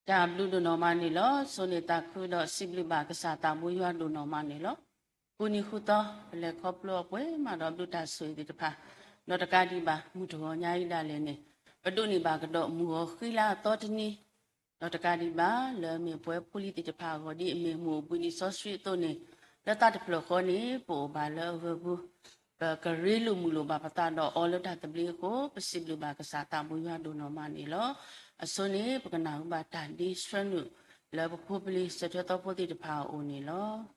တၢ်ဘျုးဒိၣ်နီၢ်မးန့ၣ်လီၤ. ဆိၣ်ဂ့ၤသးခုဒီးစံးဘျုးဘၣ်ကစၢ်သးဘိယွၤဒိၣ်နီၢ်မးန့ၣ်လီၤ. ဃုနံၤဃုသီ ပလဲၤခီဖျိအပှဲၤမးဒီးဘျုးတၢ်ဆိၣ်ဂ့ၤသ့ၣ်တဖၣ်, ဒီးတကးဒံးဘၣ် မုၢ်တဂီၤညါအံၤဒၣ်လဲာ်န့ၣ် ပဒိးန့ၢ်ဘၣ်ကဒီးမုၢ်ဂီၤဃံလၤအသီတနံၤ, ဒီးတကးဒံးဘၣ် လၢအမ့ၢ်ပှၤဖိလံၤသ့ၣ်တဖၣ်အဂီၢ် ဒ်အမ့ၢ်မုၢ်အိၣ်ဘှံးနံၤစီဆှံအသိးန့ၣ်, လၢသးတဖျၢၣ်ဃီန့ၣ် ပအိၣ်ဘၣ်လၢအဂၢၢ်ပူၤ, ပကရ့လိာ်မုာ်လိာ်ဘၣ်ပသးဒီးအီၤလၢတၢ်သဘျ့အဃိ ပစံးဘျုးဘၣ်ကစၢ်သးဘိယွၤဒိၣ်နီၢ်မးန့ၣ်လီၤ. အဆိန့ၣ် ပကနၢ်ဟူဘၣ်တၢ်ဒ့ဆှၢနုာ်လၢပဖိပလံၤစၢၤထွဲသီဖိသ့ၣ်တဖၣ်အအိၣ်န့ၣ်လီၤ.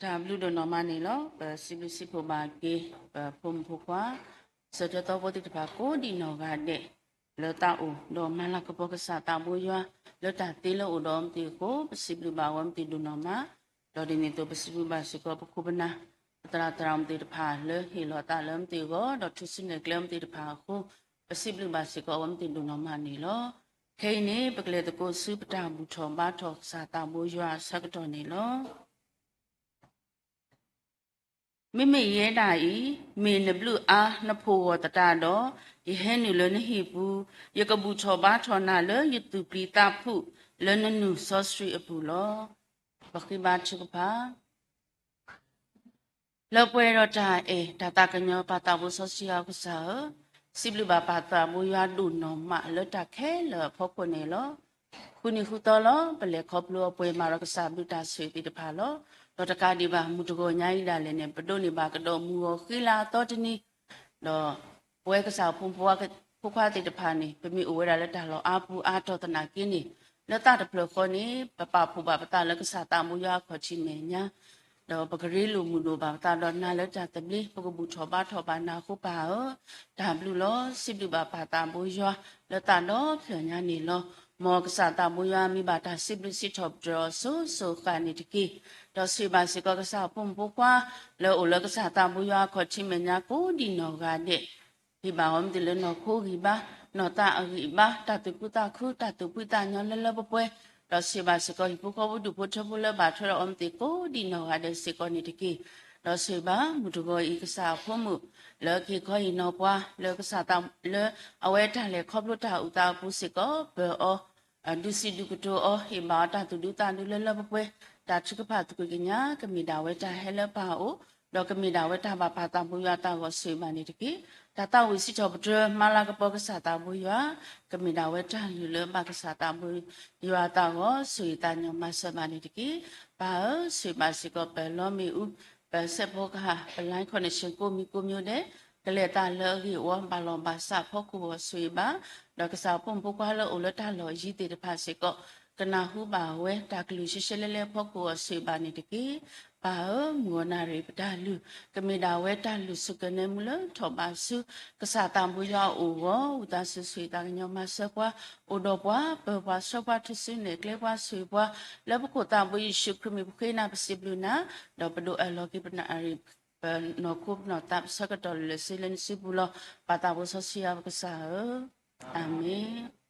တၢ်ဘျုးဒိၣ်နီၢ်မးန့ၣ်လီၤ. ပစံးဘျုးစံးဖှိၣ်ဘၣ်က့ၤ ပဖိမုၣ်ဖိခွါ စၢၤထၢၣ်သီဖိသ့ၣ်တဖၣ်ကိးဒံးနီၢ်ဂၤဒဲး လၢတၢ်အိၣ် ဒီးမၤလၤကပီၤကစၢ်သးဘိယွၤ လၢတၢ်သ့လၢအအိၣ်ဒီးအီၤမ့ၢ်သ့ၣ်အဃိ ပစံးဘျုးဘၣ်အီၤမ့ၢ်သ့ၣ်ဒိၣ်နီၢ်မး, ဒီးဒ်န့ၣ်အသိး ပစံးဘျုးဘၣ်စ့ၢ်ကီး ပခိၣ်ပနၢ် ပသရၣ်သရၣ်မုၣ်သ့ၣ်တဖၣ် လၢဟ့ၣ်လီၤသးလၢမ့ၢ်သ့ၣ်အဂီၢ် ဒီးထုးစုနဲၣ်ကျဲမ့ၢ်သ့ၣ်တဖၣ်အဃိ ပစံးဘျုးဘၣ်စ့ၢ်ကီးအီၤမ့ၢ်သ့ၣ်ဒိၣ်နီၢ်မးန့ၣ်လီၤ. ခဲအံၤန့ၣ် ပကလဲၤသကိးဆူပတၢ်ဘူၣ်ထီၣ်ဘါထီၣ်ကစၢ်သးဘိယွၤအဆၢကတီၢ်န့ၣ်လီၤ. မ့မ့ၢ်ယဲဒၣ်အံၤ, မ့ၢ်နဘျုးအါနဖိဂီၢ်သတးဒီး, ယဟဲနုာ်လၢနဟံၣ်ပူၤ, ယကဘူၣ်ထီၣ်ဘါထီၣ်နၤလၢယသူၣ်ပျံၤသးဖုး လၢနနုာ်စီဆှံအပူၤလီၤ. ပဃ့ဘါထုကဖၣ် လၢပှဲၤဒီးတၢ်အဲၣ်တၢ်သးကညီၤ ပၢ်သးဘိစီဆှံယွၤကစၢ်ဧၢ, စံးဘျုးဘၣ်ပၢ်သးဘိယွၤဒိၣ်နီၢ်မးလၢတၢ်ခဲလၢာ်အဖီခိၣ်န့ၣ်လီၤ. ဃုနံၤဃုသီလီၤ ပလဲၤခီဖျိအပှဲၤမးဒီးကစၢ်ဘျုးတၢ်ဆိၣ်ဂ့ၤသ့ၣ်တဖၣ်လီၤ. ဒီးတကးဒံးဘၣ် မုၢ်တဂီၤညါအံၤဒၣ်လဲာ်န့ၣ် ပဒိးန့ၢ်ဘၣ်ကဒီးမုၢ်ဂီၤဃ့လါအသီတနံၤ ဒီးပဝဲကစၢ်ဖိမုၣ်ဖိခွါသ့ၣ်တဖၣ်န့ၣ် ပမ့ၢ်အိၣ်ဝဲဒၣ်လၢတၢ်လီၢ်အါပူၤအါတီၢ်သနာ်က့န့ၣ် လၢသးတဖျၢၣ်ဃီန့ၣ် ပပာ်ဖှိၣ်ဘၣ်ပသးလၢကစၢ်သးဘိယွၤအခီၣ်ထံးမဲာ်ညါ ဒီးပကရ့လိာ်မုာ်လိာ်ဘၣ်ပသးဒီးနၤလၢတၢ်သဘျ့ ပကဘူၣ်ထီၣ်ဘါထီၣ်ဘၣ်နၤအဃိပၢ်ဧၢ, တၢ်ဘျုးလီၤ. စံးဘျုးဘၣ်ပၢ်သးဘိယွၤ လၢသးဒီဖျၢၣ်ညါန့ၣ်လီၤ. မ်ကစၢ်သးဘိယွၤမ့ၢ်ဘၣ်တၢ်စံးဘျုးစံးထီၣ်ပတြၢၤအီၤစိၤစိၤဃၣ်န့ၣ်တက့ၢ်. ဒီးဆိၣ်ဂ့ၤဘၣ်စ့ၢ်ကီးကစၢ်အဖိမုၣ်ဖိခွါ လၢအအိၣ်လၢကစၢ်သးဘိယွၤအခီၣ်ထံးမဲာ်ညါကိးဒံးနီၢ်ဂၤဒဲး ဟ့ၣ်ဘၣ်အီၤမ့ၢ်သ့ၣ်လၢနီၢ်ခိဂံၢ်ဘါ, နီၢ်သးအဂံၢ်ဘါ, တၢ်သူၣ်ခုသးခု, တၢ်သူၣ်ဖှံသးညီလၢလၢပှဲၤပှဲၤ, ဒီးဆိၣ်ဂ့ၤဘၣ်စ့ၢ်ကီးဟံၣ်ဖိဃီဖိဒူၣ်ဖိထၢဖိလၢဘၣ်ထွဲဒီးအီၤမ့ၢ်သ့ၣ်ကိးဒံးနီၢ်ဂၤဒဲးစ့ၢ်ကီးန့ၣ်တက့ၢ်. ဒီးဆိၣ်ဂ့ၤဘၣ်မုၢ်တဂီၤအံၤကစၢ်အဖိမုၣ် လၢကဟ့ၣ်ခီဟ့ၣ်နီၤပှၤ လၢကစၢ်သး လၢအဝဲတၢ်လဲၤခီဖျိတၢ်အုၣ်သးအပူၤစ့ၢ်ကီး ပၢၤအီၤ ဒုးစံးဒုးကတိၤအီၤ ဟ့ၣ်ဘၣ်အီၤတၢ်သူၣ်ဒူသးဒူလၢလၢပှဲၤပှဲၤ, တၢ်ထုကဖၣ်သကွံာ်ကညး ကမ့ၢ်ဒၣ်ဝဲတၢ်ဟဲလၢပၢ်အအိၣ်, ဒီးကမ့ၢ်ဒၣ်ဝဲတၢ်ဘၣ်ပၢ်သးဘိယွၤအသးအဂီၢ် ဆိၣ်ဂ့ၤဘၣ်န့ၣ်တက့ၢ်. တၢ်သးဝံၣ်စံးထီၣ်ပတြၢၤ မၤလၤကပီၤကစၢ်သးဘိယွၤ ကမ့ၢ်ဒၣ်ဝဲတၢ်လုၢ်လၢဘၣ်ကစၢ်သးဘိယွၤအသးအဂီၢ် ဆိၣ်ဂ့ၤသးကညီၤမၤစၢၤဘၣ်န့ၣ်တက့ၢ်. ပၢ်ဧၢ, ဆိၣ်ဂ့ၤဘၣ်စ့ၢ်ကီးပၢၤလီမ့ၣ်အူ, ပၢၤစဲးဖိကဟၣ်, ပ Line Connection ကိးမံၤကိးမံၤဒဲး, ကလဲၤသးလၢအဂ့ၤအဝါ ဘၣ်လီၢ်ဘၣ်စးအဖီခိၣ်အဂီၢ် ဆိၣ်ဂ့ၤဘၣ်, ဒီးကစၢ်ဖိမုၣ်ဖိခွါလၢအိၣ်လၢတၢ်လီၢ်အယံၤသ့ၣ်တဖၣ်စ့ၢ်ကီး ကနၢ်ဟူဘၣ်ဝဲတၢ်ကလုၢ်ရှဲရှဲလဲလဲအဖီခိၣ်အဂီၢ် ဆိၣ်ဂ့ၤဘၣ်န့ၣ်တက့ၢ်. ပၢ်ဧၢ, မုၢ်ဂီၤနၣ်ရံၣ်ပတၢ်လုၢ် ကမ့ၢ်ဒၣ်ဝဲတၢ်လုၢ်ဆူၣ်ကနဲမူလၢထီၣ်ဘးဆူ ကစၢ်သးဘိယွၤအအိၣ်အဂီၢ် ဝံသးစူၤဆိၣ်ဂ့ၤသးကညီၤမၤစၢၤပှၤ, အိၣ်ဒီးပှၤ, ပၢၤပှၤဆှၢပှၤ ထုးစုနဲၣ်ကျဲပှၤ ဆိၣ်ဂ့ၤပှၤ, လၢပခိၣ်သးဘိယ့ၣ်ၡူးခရံာ်မံၤပဃ့နၤပစံးဘျုးနၤ, ဒီးပဒိးအၢၣ်လီၤက့ၤပနၣ်ရံၣ် ပနီၢ်ခိပနီၢ်သးပဆၢကတီၢ်လၢာ်လၢာ်ဆ့လၢနစုပူၤလီၤ. ပၢ်သးဘိစီဆှံယွၤပကစၢ်ဧၢ, အၤမ့ၣ်.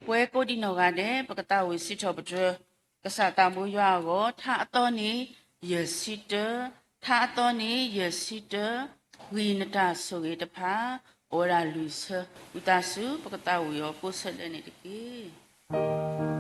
ပဝဲကိးဒံးနီၢ်ဂၤဒဲး ပကသးဝံၣ်စံးထီၣ်ပတြၢၤ ကစၢ်သးဘိယွၤအဂီၢ်, ထါအသီန့ၣ် ယဲၢ်ဆံတၢ, ထါအသီန့ၣ် ယဲၢ်ဆံတၢ, ဂံၢ်နတၢ်ဆိၣ်ဂ့ၤတဖၣ် အိၣ်ဝဲဒၣ်လွံၢ်ဆၢ, ဝံသးစူၤ ပကသးဝံၣ်အီၤကိးဆၢဒဲးန့ၣ်တက့ၢ်.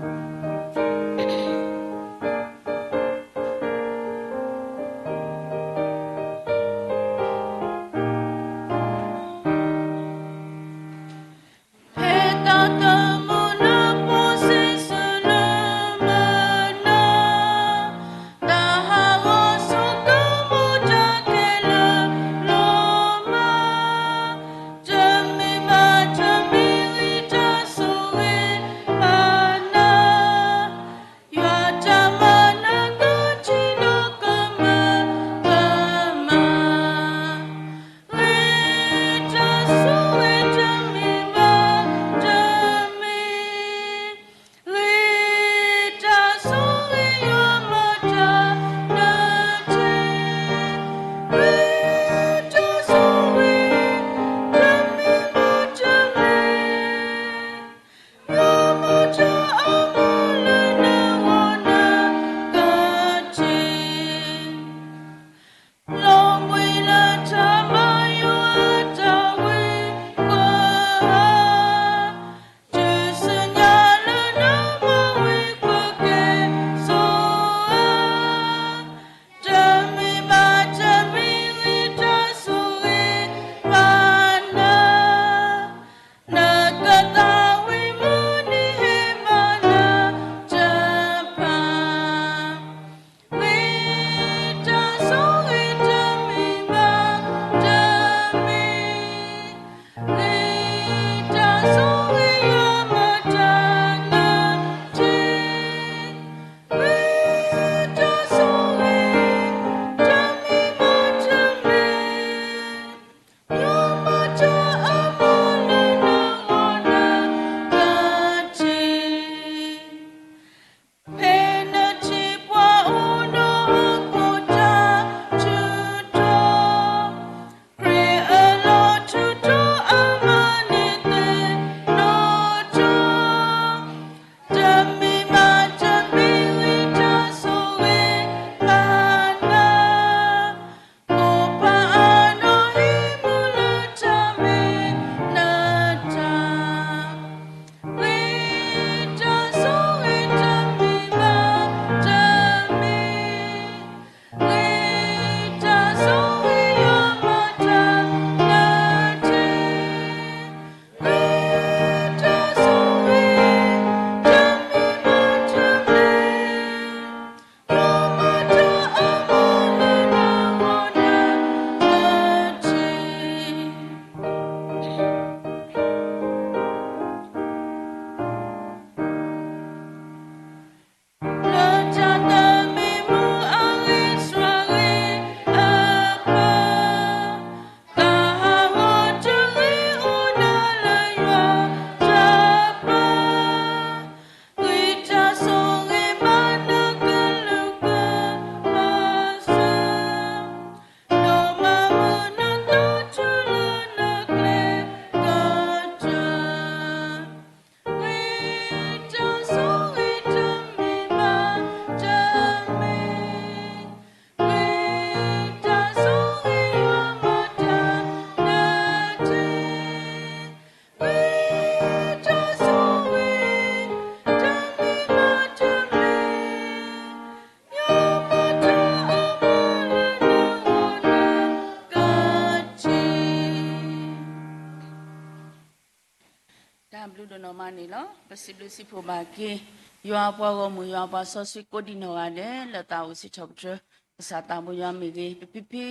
လီၤ. ပစံးဘျုးစံးဖှိၣ်ဘၣ်က့ၤ ယွၤပှၤဂီၢ်မုၢ် ယွၤပှၤစီဆှံကိးဒံနီၢ်ဂၤဒဲး လၢသးအိၣ်စံးထီၣ်ပတြၢၤ ကစၢ်သးဘိယွၤမ့ၢ်ဂ့ၤ, ပဖံဖံ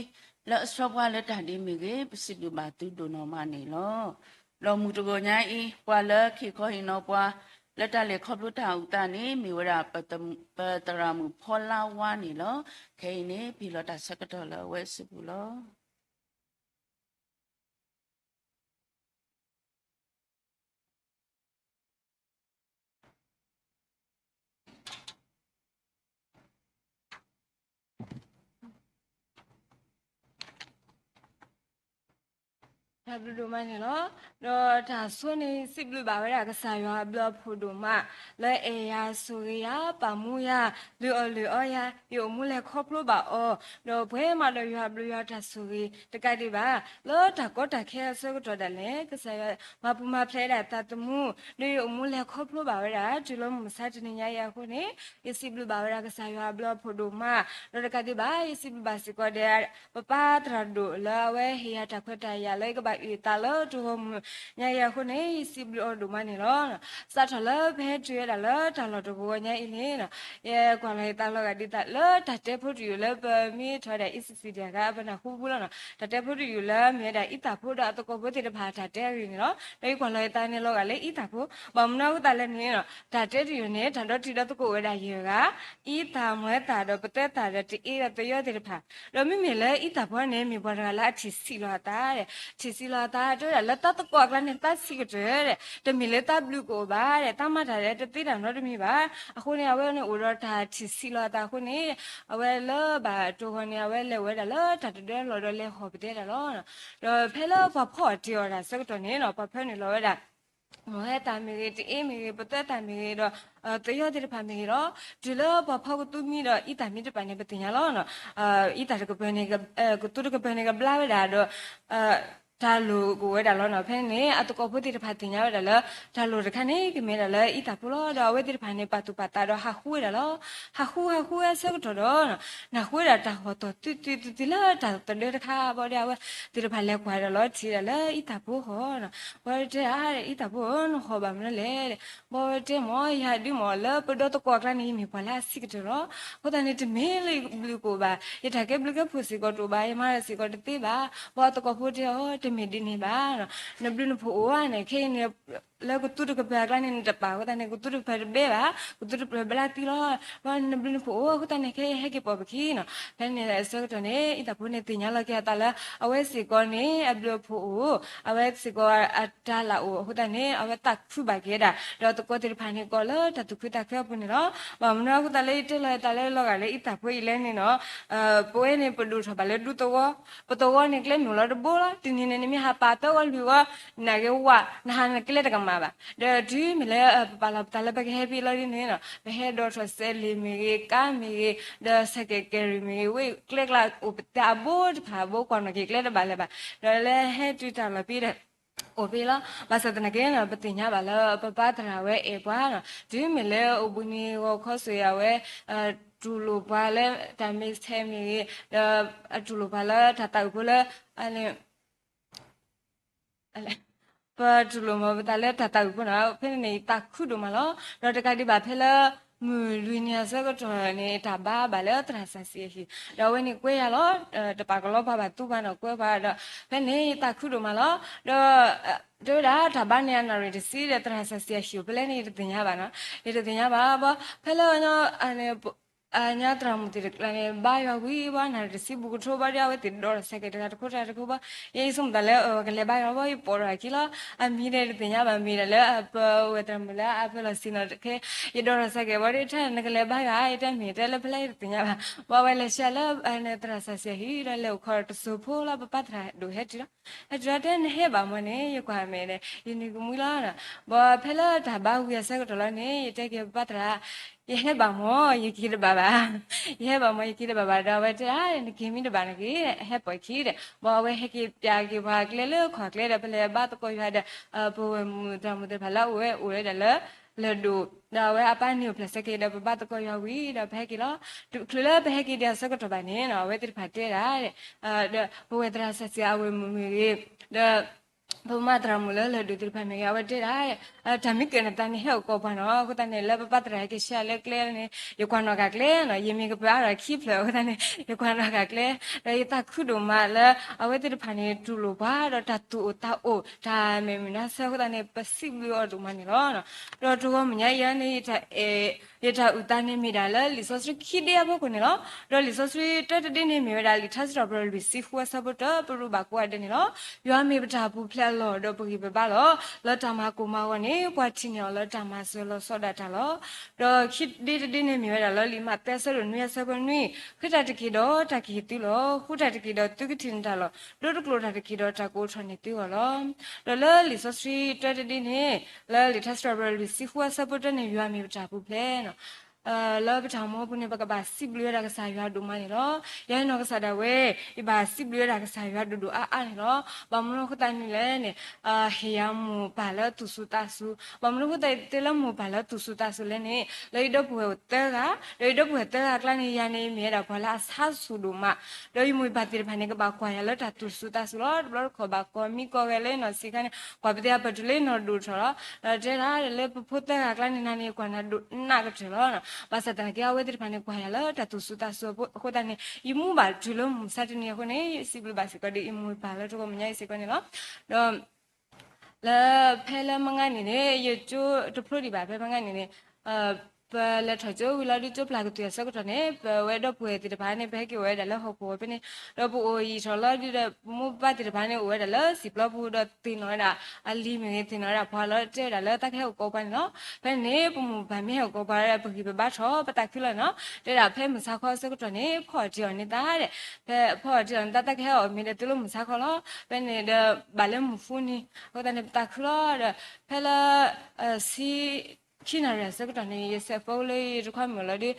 လၢအဆှၢပှၤလၢတၢ်ဒ်အံၤမ့ၢ်ဂ့ၤ, ပစံးဘျုးဘၣ်သုဒိၣ်နီၢ်မးန့ၣ်လီၤ. ဒီးမုၢ်တဂီၤညါအံၤ ပှၤလၢခ့ၣ်ခီဟ့ၣ်နီၤပှၤ လၢတၢ်လဲၤခီဖျိတၢ်အုၣ်သးန့ၣ် မ့ၢ်ဝဲဒၣ် ပသရၣ်မုၣ်ဖီလါဝါန့ၣ်လီၤ. ခဲအံၤန့ၣ် ပဟ့ၣ်လီၤတၢ်ဆၢကတီၢ်လၢအဝဲစုပူၤလီၤ. တၢ်ဘျုးဒိၣ်မးန့ၣ်လီၤ. ဒီးတၢ်ဆိန့ၣ် စံးဘျုးဘၣ်ဝဲဒၣ်ကစၢ်ယွၤအဘျုးအဖှိၣ်ဒိၣ်မး လၢအဲၣ်ယၤဆိၣ်ဂ့ၤယၤ ပာ်မူယၤ လုၢ်အီၣ်လုၢ်အီယၤ ယအိၣ်မူလဲၤခီဖျိဘၣ်အီၤ, ဒီးပှဲၤမးဒီးယွၤအဘျုးယွၤတၢ်ဆိၣ်ဂ့ၤ တကးဒံးဘၣ် လၢတၢ်ကီတၢ်ခဲအဆၢကတီၢ်ဒၣ်လဲာ် ကစၢ်ယွၤမၤပူၤမၤဖျဲးဒၣ်သးသမူ ဒီးယအိၣ်မူလဲၤခီဖျိဘၣ်ဝဲဒၣ် တုၤလၢမုၢ်မဆါတနံၤညါအံၤအဃိန့ၣ် ယစံးဘျုးဘၣ်ဝဲဒၣ်ကစၢ်ယွၤအဘျုးအဖှိၣ်ဒိၣ်မး, ဒီးတကးဒံးဘၣ် ယစံးဘျုးဘၣ်စ့ၢ်ကီးဒီး ပပၢ်သရၣ်ဒိၣ်လၢအဝဲဟ့ၣ်ယၤတၢ်ခွဲးတၢ်ယာ်လၢယကဘၣ်အုၣ်သးလၢတဂီၤမုၢ်ညါအံၤအဃိန့ၣ် ယစံးဘျုးအီၤဒိၣ်မးန့ၣ်လီၤ. စးထီၣ်လၢပဟဲတုၤဝဲဒၣ်လၢတၢ်လီၢ်တဂီၤညါအံၤန့ၣ် ယကွၢ်လီၤယသးလီၤဂာ်ဒ်သိးလၢတၢ်တဲဖိတယုၢ်လၢပမ့ၢ်ထီၣ်ဝဲဒၣ် E C C တဂၤ ပနၢ်ဟူပူၤလီၤနီၤ, တၢ်တဲဖိတယုၢ်လၢမ့ၢ်ဝဲဒၣ်အံသၣ်ဖိဒီးအသကိးဖိသ့ၣ်တဖၣ်တၢ်တဲအဂ့ၢ်န့ၣ်လီၤ. ဒီးယကွၢ်လီၤယသးန့ၣ်လီၤဂာ်လၢအံသၣ်ဖိ ဘၣ်မနုၤအဃိသတးလဲၣ်န့ၣ် တၢ်တဲတယုၢ်န့ၣ် တၢ်ဒီတံၤဒီသကိးအိၣ်ဝဲဒၣ်ယဲၢ်ဂၤ အံသၣ် မွဲသၣ် ဒီးပသဲသၣ်ဒီးတအ့ဒီးသယီသ့ၣ်တဖၣ်, ဒီးမ့မ့ၢ်လၢအံသၣ်ဖိန့ၣ် မ့ၢ်ပှၤတဂၤလၢအထံၣ်ဆံးလီၤအသး, ထံၣ်ဆံးလီၤအသး တဲဝဲဒၣ်လၢတၢ်သကိးအကျါန့ၣ် သးဆံးကတၢၢ်, တမ့ၢ်လၢတၢ်ဘျုးကအိၣ်ဘၣ်, တၢ်မၤတၢ်လၢတသ့တၢ်နီတမံၤဘၣ်. အဃိန့ၣ် အဝဲန့ၣ်အိၣ်ဒီးတၢ်ထံၣ်ဆံးလီၤအသးအဃိန့ၣ် အဝဲလၢဘၣ်တဂီၤန့ၣ် အဝဲလဲၤဝဲဒၣ်လၢတၢ်တဒၢလီၤဒီးလဲၤဟီၣ်ပသဲဒၣ်လီၤ. ဒီးဖဲလၢပှၤဖီၣ်အီၤတ့ၢ်အီၤတၢ်ဆၢကတီၢ်န့ၣ် ပှၤဖၢနုာ်လီၤဝဲဒၣ် မွဲသၣ်မ့ၢ်ဂ့ၤ တအ့မ့ၢ်ဂ့ၤ ပသဲသၣ်မ့ၢ်ဂ့ၤဒီး သယီသ့ၣ်တဖၣ်မ့ၢ်ဂ့ၤဒီး တုၤလၢပှၤဖီကသူမံဒီးအံသၣ်မံတပၤန့ၣ် ပသ့ၣ်ညါလီၤ. အံသၣ်တကပၤန့ၣ် ကသူတကပၤန့ၣ် ကဘျါဝဲဒၣ်ဒီး တၢ်လိၣ်ကအိၣ်ဝဲဒၣ်လီၤ. ဖဲန့ၣ် အသကိးဖိသ့ၣ်တဖၣ်သ့ၣ်ညါဝဲဒၣ်လၢ တၢ်လိၣ်တခါန့ၣ် ကမ့ၢ်ဒၣ်လၢအံသၣ်ဖိလီၤ. ဒီးအဝဲသ့ၣ်တဖၣ်န့ၣ် ပာ်သူၣ်ပာ်သးဒီးဟးဃုဝဲဒၣ်လီၤ. ဟးဃုဟးဃုဝဲဆၢကတီၢ်ဒီး နၢ်ဟူဝဲဒၣ်တၢ်ဟီၣ်သီၣ်သုသုသုသုလၢတၢ်တဒၢတခါဘၣ်ဒီး အဝဲသ့ၣ်တဖၣ်လဲၤကွၢ်ဒၣ်လီၤ ထံၣ်ဒၣ်လၢအံသၣ်ဖိဟီၣ်နီၤ. ပှၤတဲဒၣ် အံသၣ်ဖိဧၢ နဟီၣ်ဘၣ်မနုၤလဲၣ်. ဘၣ်ဝဲတဲမ့ၢ် ယၤဒုးမ့ၢ်လၢပဒီသကိးအကျါန့ၣ် ယမ့ၢ်ပှၤလၢအဆံးကတၢၢ်လီၤ. အဃိသတးန့ၣ် တမ့ၢ်လၢယဘျုးကအိၣ်ဘၣ်, ယတၢ်ကဲဘျုးကဲဖှိၣ်စ့ၢ်ကီးတအိၣ်ဘၣ်, ယမၤတၢ်စ့ၢ်ကီးတသ့ဘၣ်. ဘၣ်သကိးဖိတဲအီၤ တမ့ၢ်ဒ်န့ၣ်ဘၣ်. နဘျုးနဖှိၣ်အိၣ်ဧါန့ၣ် ခဲအံၤန့ၣ် လၢကသူတကပၤအကျါန့ၣ် နတပာ်အဃိသတးန့ၣ် ကသူတကပၤတဘဲဘၣ်, ကသူတကပၤဘျါသံလီၤ. ဘၣ်နဘျုးနဖှိၣ်အိၣ်အဃိသတးန့ၣ် ခဲအံၤဟဲက့ၤပိာ်ပခံနီၤ. ဖဲန့ၣ်အဆၢကတီၢ်န့ၣ် အံသၣ်ဖိန့ၣ်သ့ၣ်ညါလီၤက့ၤအသးလၢ အဝဲစ့ၢ်ကီးန့ၣ် အဘျုးအဖှိၣ်အိၣ်, အဝဲစ့ၢ်ကီးအတၢ်လၢအိၣ်အဃိသတးန့ၣ် အဝဲသးခုဘၣ်က့ၤဝဲဒၣ် ဒီးသကိးသ့ၣ်တဖၣ်န့ၣ် ကိးလၢတၢ်သူၣ်ခုသးခုအပူၤန့ၣ်လီၤ. ဘၣ်မနုၤအဃိသတးလၢယတဲလီၤအသးလၢလီၤဂာ်လၢအံသၣ်ဖိအံၤလဲၣ်န့ၣ်နီၤ, ပဝဲန့ၣ် ပဒိၣ်ထီၣ်ဘၣ်လၢဒူသဝီ, ပသဝီန့ၣ်ကျဲမ့ၢ်လီၤတဘိလီၤ. တနံၤန့ၣ် နမ့ၢ်ဟးပာ်သၢဝီလွံၢ်ဝီ နာ်က့ၤဝး နဟးနကျဲတကမၣ်ဘၣ်. ဒီးတုၤမ့ၢ်လၢပပာ်လီၤပသးလၢပကဟဲဖဲအံၤလီၤဒ်န့ၣ်နီၤ, ပဟဲဒိးထီၣ်စဲးလ့ၣ်မ့ၢ်ဂ့ၤ ကါမ့ၢ်ဂ့ၤ ဒီးစဲးကဲးကဲရံၣ်မ့ၢ်ဂ့ၤ ဝဲကျဲကျါအိၣ်ပသးအဘိတဖၣ် ဘိကွၢ်နီၣ်က့ၤကျဲတဘၣ်လၢၤဘၣ်. ဒီးလၢဟဲတုၤတၢ်လီၢ်ဖဲဒီး အိၣ်ဖဲလီၤ. ဘၣ်ဆၣ်သနာ်က့နီၤ ပသ့ၣ်ညါဘၣ်လၢပပၢ်သရၣ်ဝဲအဲၣ်ပှၤနီၤ, တုၤမ့ၢ်လၢအိၣ်ဘှံးနံၤဂီၤခီဆွ့ၣ်အဝဲ တူၢ်လိာ်ပှၤလၢတၢ်မဲာ်ဆှဲမ့ၢ်ဂ့ၤ, ဒီးအတူၢ်လိာ်ပှၤလၢတၢ်သးအုးဖိလၢ ပတူၢ်လိာ်မၤပသးလၢတၢ်သးအုးဖိနီၤ, ဖဲန့ၣ်န့ၣ် ယသးခုဒိၣ်မးလီၤ. ဒီးတကးဒံးဘၣ်ဖဲလၢ မုၢ်လွံၢ်နံၤအဆၢကတီၢ်န့ၣ် တၢ်ဘါဘၣ်လၢသရၣ်စီဆှံအဟံၣ်, ဒီးအဝဲန့ၣ်ကွဲယၤလီၤ. တပာ်ကလီပှၤဘၣ်သူပှၤနီၤ ကွဲပှၤဒီး ဖဲန့ၣ်ယသးခုဒိၣ်မးလီၤ. ဒီး တဲဝဲဒၣ်တၢ်ဘါန့ၣ်အနၣ်ရံၣ်တဆံဒီး သရၣ်စီဆှံအဟံၣ်အိၣ်ဖဲလဲၣ်န့ၣ် ယတသ့ၣ်ညါဘၣ်နီၤ, ယတသ့ၣ်ညါဘၣ်ဘၣ်. ဖဲလၢ အညါသရၣ်မုၣ်သ့ၣ်တကျါန့ၣ် ဘါယွၤဝံၤဘၣ် နၣ်ရံၣ်တဆံဘူးကထိဘၣ်ဒီး အဝဲသ့ၣ်ဒိးထီၣ်စဲးကဲးတဂၤတခိၣ်တဂၤတခိၣ်ဘၣ်. ယဆိကမိၣ်သးလၢ ကလဲၤဘါယွၤဘၣ် ယပိာ်ထီၣ်အခံလီၤ. အမံၤဒီးတသ့ၣ်ညါဘၣ် မ့ၢ်ဒၣ်လၢပဝဲၢ်သရၣ်မုၣ်လၢအဖၢလီၤဆံးနီၤတခဲ ယဒိးထီၣ်စဲးကဲးဘၣ်ဒီး ထဲနကလဲၤဘါယွၤ ယတဲမ့ၢ်တဲလၢဖဲလဲၣ် ယတသ့ၣ်ညါဘၣ်. ဘၣ်ဝဲလဲၤဆှၢလၢ သရၣ်စီဆှံအဟံၣ်ဒီး လဲၤအိၣ်ခိးတစိၢ်ဖိလီၤ ပပၢ်သရၣ်ဒိၣ်ဟဲတုၤလီၤ. ဟဲတုၤလီၤတဲ နဟဲဘၣ်မ့ၢ်န့ၣ် ယကွၢ်မဲာ်ဒီး ယနံၤကမှံလီၤ. ဘၣ်ဖဲလၢတၢ်ဘါဝံၤအဆၢကတီၢ်လီၤန့ၣ် ယတဲက့ၤပပၢ်သရၣ် ယဟဲဘၣ်မ့ၢ် ယက့ၤတဘၣ်ဘၣ်. ယဟဲဘၣ်မ့ၢ် ယက့ၤတဘၣ်ဘၣ်ဒီး အဝဲတဲ နက့ၤမ့ၢ်တဘၣ်န့ၣ်က့ၤ ဟဲပိာ်ခံဒီး ဘၣ်အဝဲဟဲက့ၤပျးက့ၤပှၤကျဲလၢခီၣ်ကျဲဒီး ပလဲၤဘါသကိးယွၤဒီး ပဝဲၢ်မုၣ်သရၣ်မုၣ်သ့ၣ်တဖၣ်လၢအအိၣ်ဝဲအိၣ်ဝဲဒၣ်လၢ လၢၢ်ဒိၣ် ဒီးအဝဲအပၢ်န့ၣ်အိၣ်ဖျဲၣ်စဲးကဲးဒီး ပဘါသကိးယွၤဝံၤဒီး ပဟဲက့ၤလီၤ. တချုးလၢပဟဲက့ၤဒံးအဆၢကတီၢ်ဘၣ်န့ၣ်နီၤ အဝဲသ့ၣ်တဖၣ်တဲဒၣ် ဒီးပဝဲၢ်သရၣ်စီဆှံအဝဲၢ်မုၣ်မ့ၢ်ဂ့ၤ ဒီး ပမါသရၣ်မုၣ်လၢလၢၢ်ဒိၣ်သ့ၣ်တဖၣ်မ့ၢ်ဂ့ၤ အဝဲတဲဒၣ် တၢ်မံကၢၢ်နသးန့ၣ်ဟဲအိၣ်ကိးပှၤနီၤ. အဃိသတးန့ၣ် လၢပပၢ်သရၣ်ဟဲက့ၤဆှၢယၤလၢကျဲန့ၣ် ယကွၢ်နီၣ်ဃာ်ကျဲနီၤ. ယမ့ၢ်ကပၢၤအါထီၣ်ခံဖျၢၣ်အဃိသတးန့ၣ် ယကွၢ်နီၣ်ဃာ်ကျဲ, ဒီးယသးခုဒိၣ်မးလၢ အဝဲသ့ၣ်တဖၣ်န့ၣ် တူၢ်လိာ်ပှၤ ဒီးတၢ်သူၣ်အိၣ်သးအိၣ် တၢ်မဲာ်မုာ်နါဆၢအဃိသတးန့ၣ် ပစံးဘျုးအီၤဒိၣ်မးန့ၣ်လီၤ. ဒီးတဂီၤမုၢ်ညါအံၤန့ၣ် ယတၢ်အုၣ်သးန့ၣ်မ့ၢ်ဒၣ်လၢ လံာ်စီဆှံခံဒ့အဖီခိၣ်န့ၣ်လီၤ. ဒီးလံာ်စီဆှံတၢတဒ့န့ၣ်မ့ၢ်ဝဲဒၣ် လံာ်ထါစံးထီၣ်ပတြၢၤလွံၢ်ဆံဃုအဆၢဖိတၢ ပရူးဘၣ်ကိးဂၤဒဲးန့ၣ်လီၤ. ယွၤမ့ၢ်ပတၢ်ပူၤဖျဲးအလီၢ်ဒီးပဂံၢ်ပဘါလီၤ. လၢတၢ်မၤကိၢ်မၤဂီၤန့ၣ် ပှၤထံၣ်န့ၢ်အီၤလၢတၢ်မၤစၢၤလီၤဆီဒၣ်တၢ်လီၤ. ဒီးခံဒ့တဒ့န့ၣ်မ့ၢ်ဝဲဒၣ်လၢလံာ်မးသဲအဆၢဒိၣ်နွံအဆၢဖိနွံ, ဃ့တၢ်တက့ၢ်ဒီးတၢ်ကဟ့ၣ်သုလီၤ. ဃုတၢ်တက့ၢ်ဒီးသုကထံၣ်နတၢ်လီၤ. ဒိတကျိာ်တၢ်တက့ၢ်ဒီးတၢ်ကအိးထီၣ်န့ၢ်သုအဂီၢ်လီၤ. ဒီးလၢလံာ်စီဆှံတၢတဒ့န့ၣ် လၢလံာ်ထါစံးထီၣ်ပတြၢၤလွံၢ်ဆံဃုအဆၢဖိတၢန့ၣ် ယွၤမ့ၢ်ပတၢ်ပူၤဖျဲး လၢပတၢ်မူအပူၤန့ၣ် ပကဘၣ်စံးဘျုးဝဲဒၣ်ကစၢ်ယွၤဒိၣ်မးန့ၣ်လီၤ. ယဲနီၢ်ကစၢ်ဒၣ်ဝဲ ယဘၣ်စံးဘျုးဝဲဒၣ်ကစၢ်ယွၤဒိၣ်ဒိၣ်အါအါန့ၣ်လီၤ. ဘၣ်မနုၤအဃိသတးန့ၣ်လဲၣ်န့ၣ် ဟ့ၣ်ယၤမိၢ်ပၢ်လၢသူၣ်စူၤသးစူၤ, ဘၣ်မနုၤအဃိသတး ယတဲလၢမိၢ်ပၢ်လၢသူၣ်စူၤသးစူၤလဲၣ်န့ၣ် လၢယဒီပုၢ်ဝဲၢ်အိၣ်သၢဂၤ, ဒီးယဒီပုၢ်ဝဲၢ်သၢဂၤအကျါန့ၣ် ယၤန့ၣ်မ့ၢ်ဝဲဒၣ်ပှၤလၢအဆါဆူၣ်ဒိၣ်မး, ဒီးယမိၢ်ယပၢ်သ့ၣ်တဖၣ်န့ၣ် ကဘၣ်ကွၢ်ယၤလၢတၢ်သူၣ်စူၤသးစူၤလီၤ. တဘျီတခီၣ်ဘၣ်ကိးမံကိးဂဲၤလၢယနီၢ်ဆံးခါန့ၣ် ကွၢ်ပသ့ၣ်အပၢၢ်တုၤလၢယနီၢ်ဒိၣ်ထီၣ်လီၤ. ဒီးတဲဒၣ်လၢပဖိသၢဂၤအကျါန့ၣ် နၤန့ၣ်ကွၢ်နၤဒိၣ်နးကတၢၢ်လီၤ. ဘၣ်ဆၣ်သနာ်က့ အဝဲသ့ၣ်တဖၣ်န့ၣ် ကွၢ်ယၤလၢတၢ်သူၣ်စူၤသးစူၤအဃိသတးန့ၣ် ယမူဘၣ်တုၤလၢမုၢ်မဆါတနံၤအဃိန့ၣ် ယစံးဘျုးဘၣ်စ့ၢ်ကီးဒီးယမိၢ်ယပၢ်လၢတဂီၤမုၢ်ညါအံၤစ့ၢ်ကီးန့ၣ်လီၤ. ဒီး လၢဖဲလၢမုၢ်ဂၤနံၤန့ၣ် ယကၠိတဖျိဒံးဘၣ် ဖဲမုၢ်ဂၤနံၤန့ၣ် ပလဲၤထီၣ်ကၠိဝံၤလီၤဒုး ကၠိပျၢ်ကတုၤအဆၢကတီၢ်န့ၣ် ပဝဲဒီပုၢ်ဝဲၢ်သ့ၣ်တဖၣ်န့ၣ် ပဟဲက့ၤအိၣ်ဝဲဒၣ်လၢဟီၣ်ခိၣ်ဖဲန့ၣ် ဒီးပအိၣ်ယံာ်ထီၣ်လီၤဒုးဒီး ပမိၢ်ပပၢ်သ့ၣ်တဖၣ်န့ၣ် အိၣ်ဝဲဒၣ်လၢစံၣ်ပျီပူၤဒီးသ့ၣ်နီၣ်ဝဲဒၣ် အလံၤမ့ၢ်ဂ့ၤ သ့ၣ်နီၣ်ဝဲဒၣ်ပှၤလီၤ တဲဝဲဒၣ်လၢတၢ်ကဟဲအိၣ်ကိးပှၤန့ၣ်လီၤ. ဖဲန့ၣ် ပမိၢ်ပပၢ်မ့ၢ်ဟဲအိၣ်ကိးပှၤဒီး ပဂံၢ်ပဘါထီၣ်ပသးခုလီၤန့ၣ်လီၤ. တဲဒၣ်ဖဲမုၢ်ဆါခီအဆၢကတီၢ်န့ၣ် ဖီအီၣ်တ့ၢ်အီၣ်န့ၢ်သးဒီး ဖဲဖီအီၣ်တ့ၢ်အီၣ်န့ၢ်သး တၢ်ကဟဲအီၣ်မ့ၢ်ဒီးတုၤလၢမုၢ်ဆါခီလီၤ. ဖဲန့ၣ်ဒီးဘၣ်လၢမုၢ်ဃုနံၤ အဃိသတးန့ၣ် ပသးခုလီၤဒီး ဖဲလၢ ဆံ ခံနၣ်ရံၣ်အဆၢကတီၢ်န့ၣ် ယဆဲးဖိလၢယတခွါမုၣ်လီၤဒီး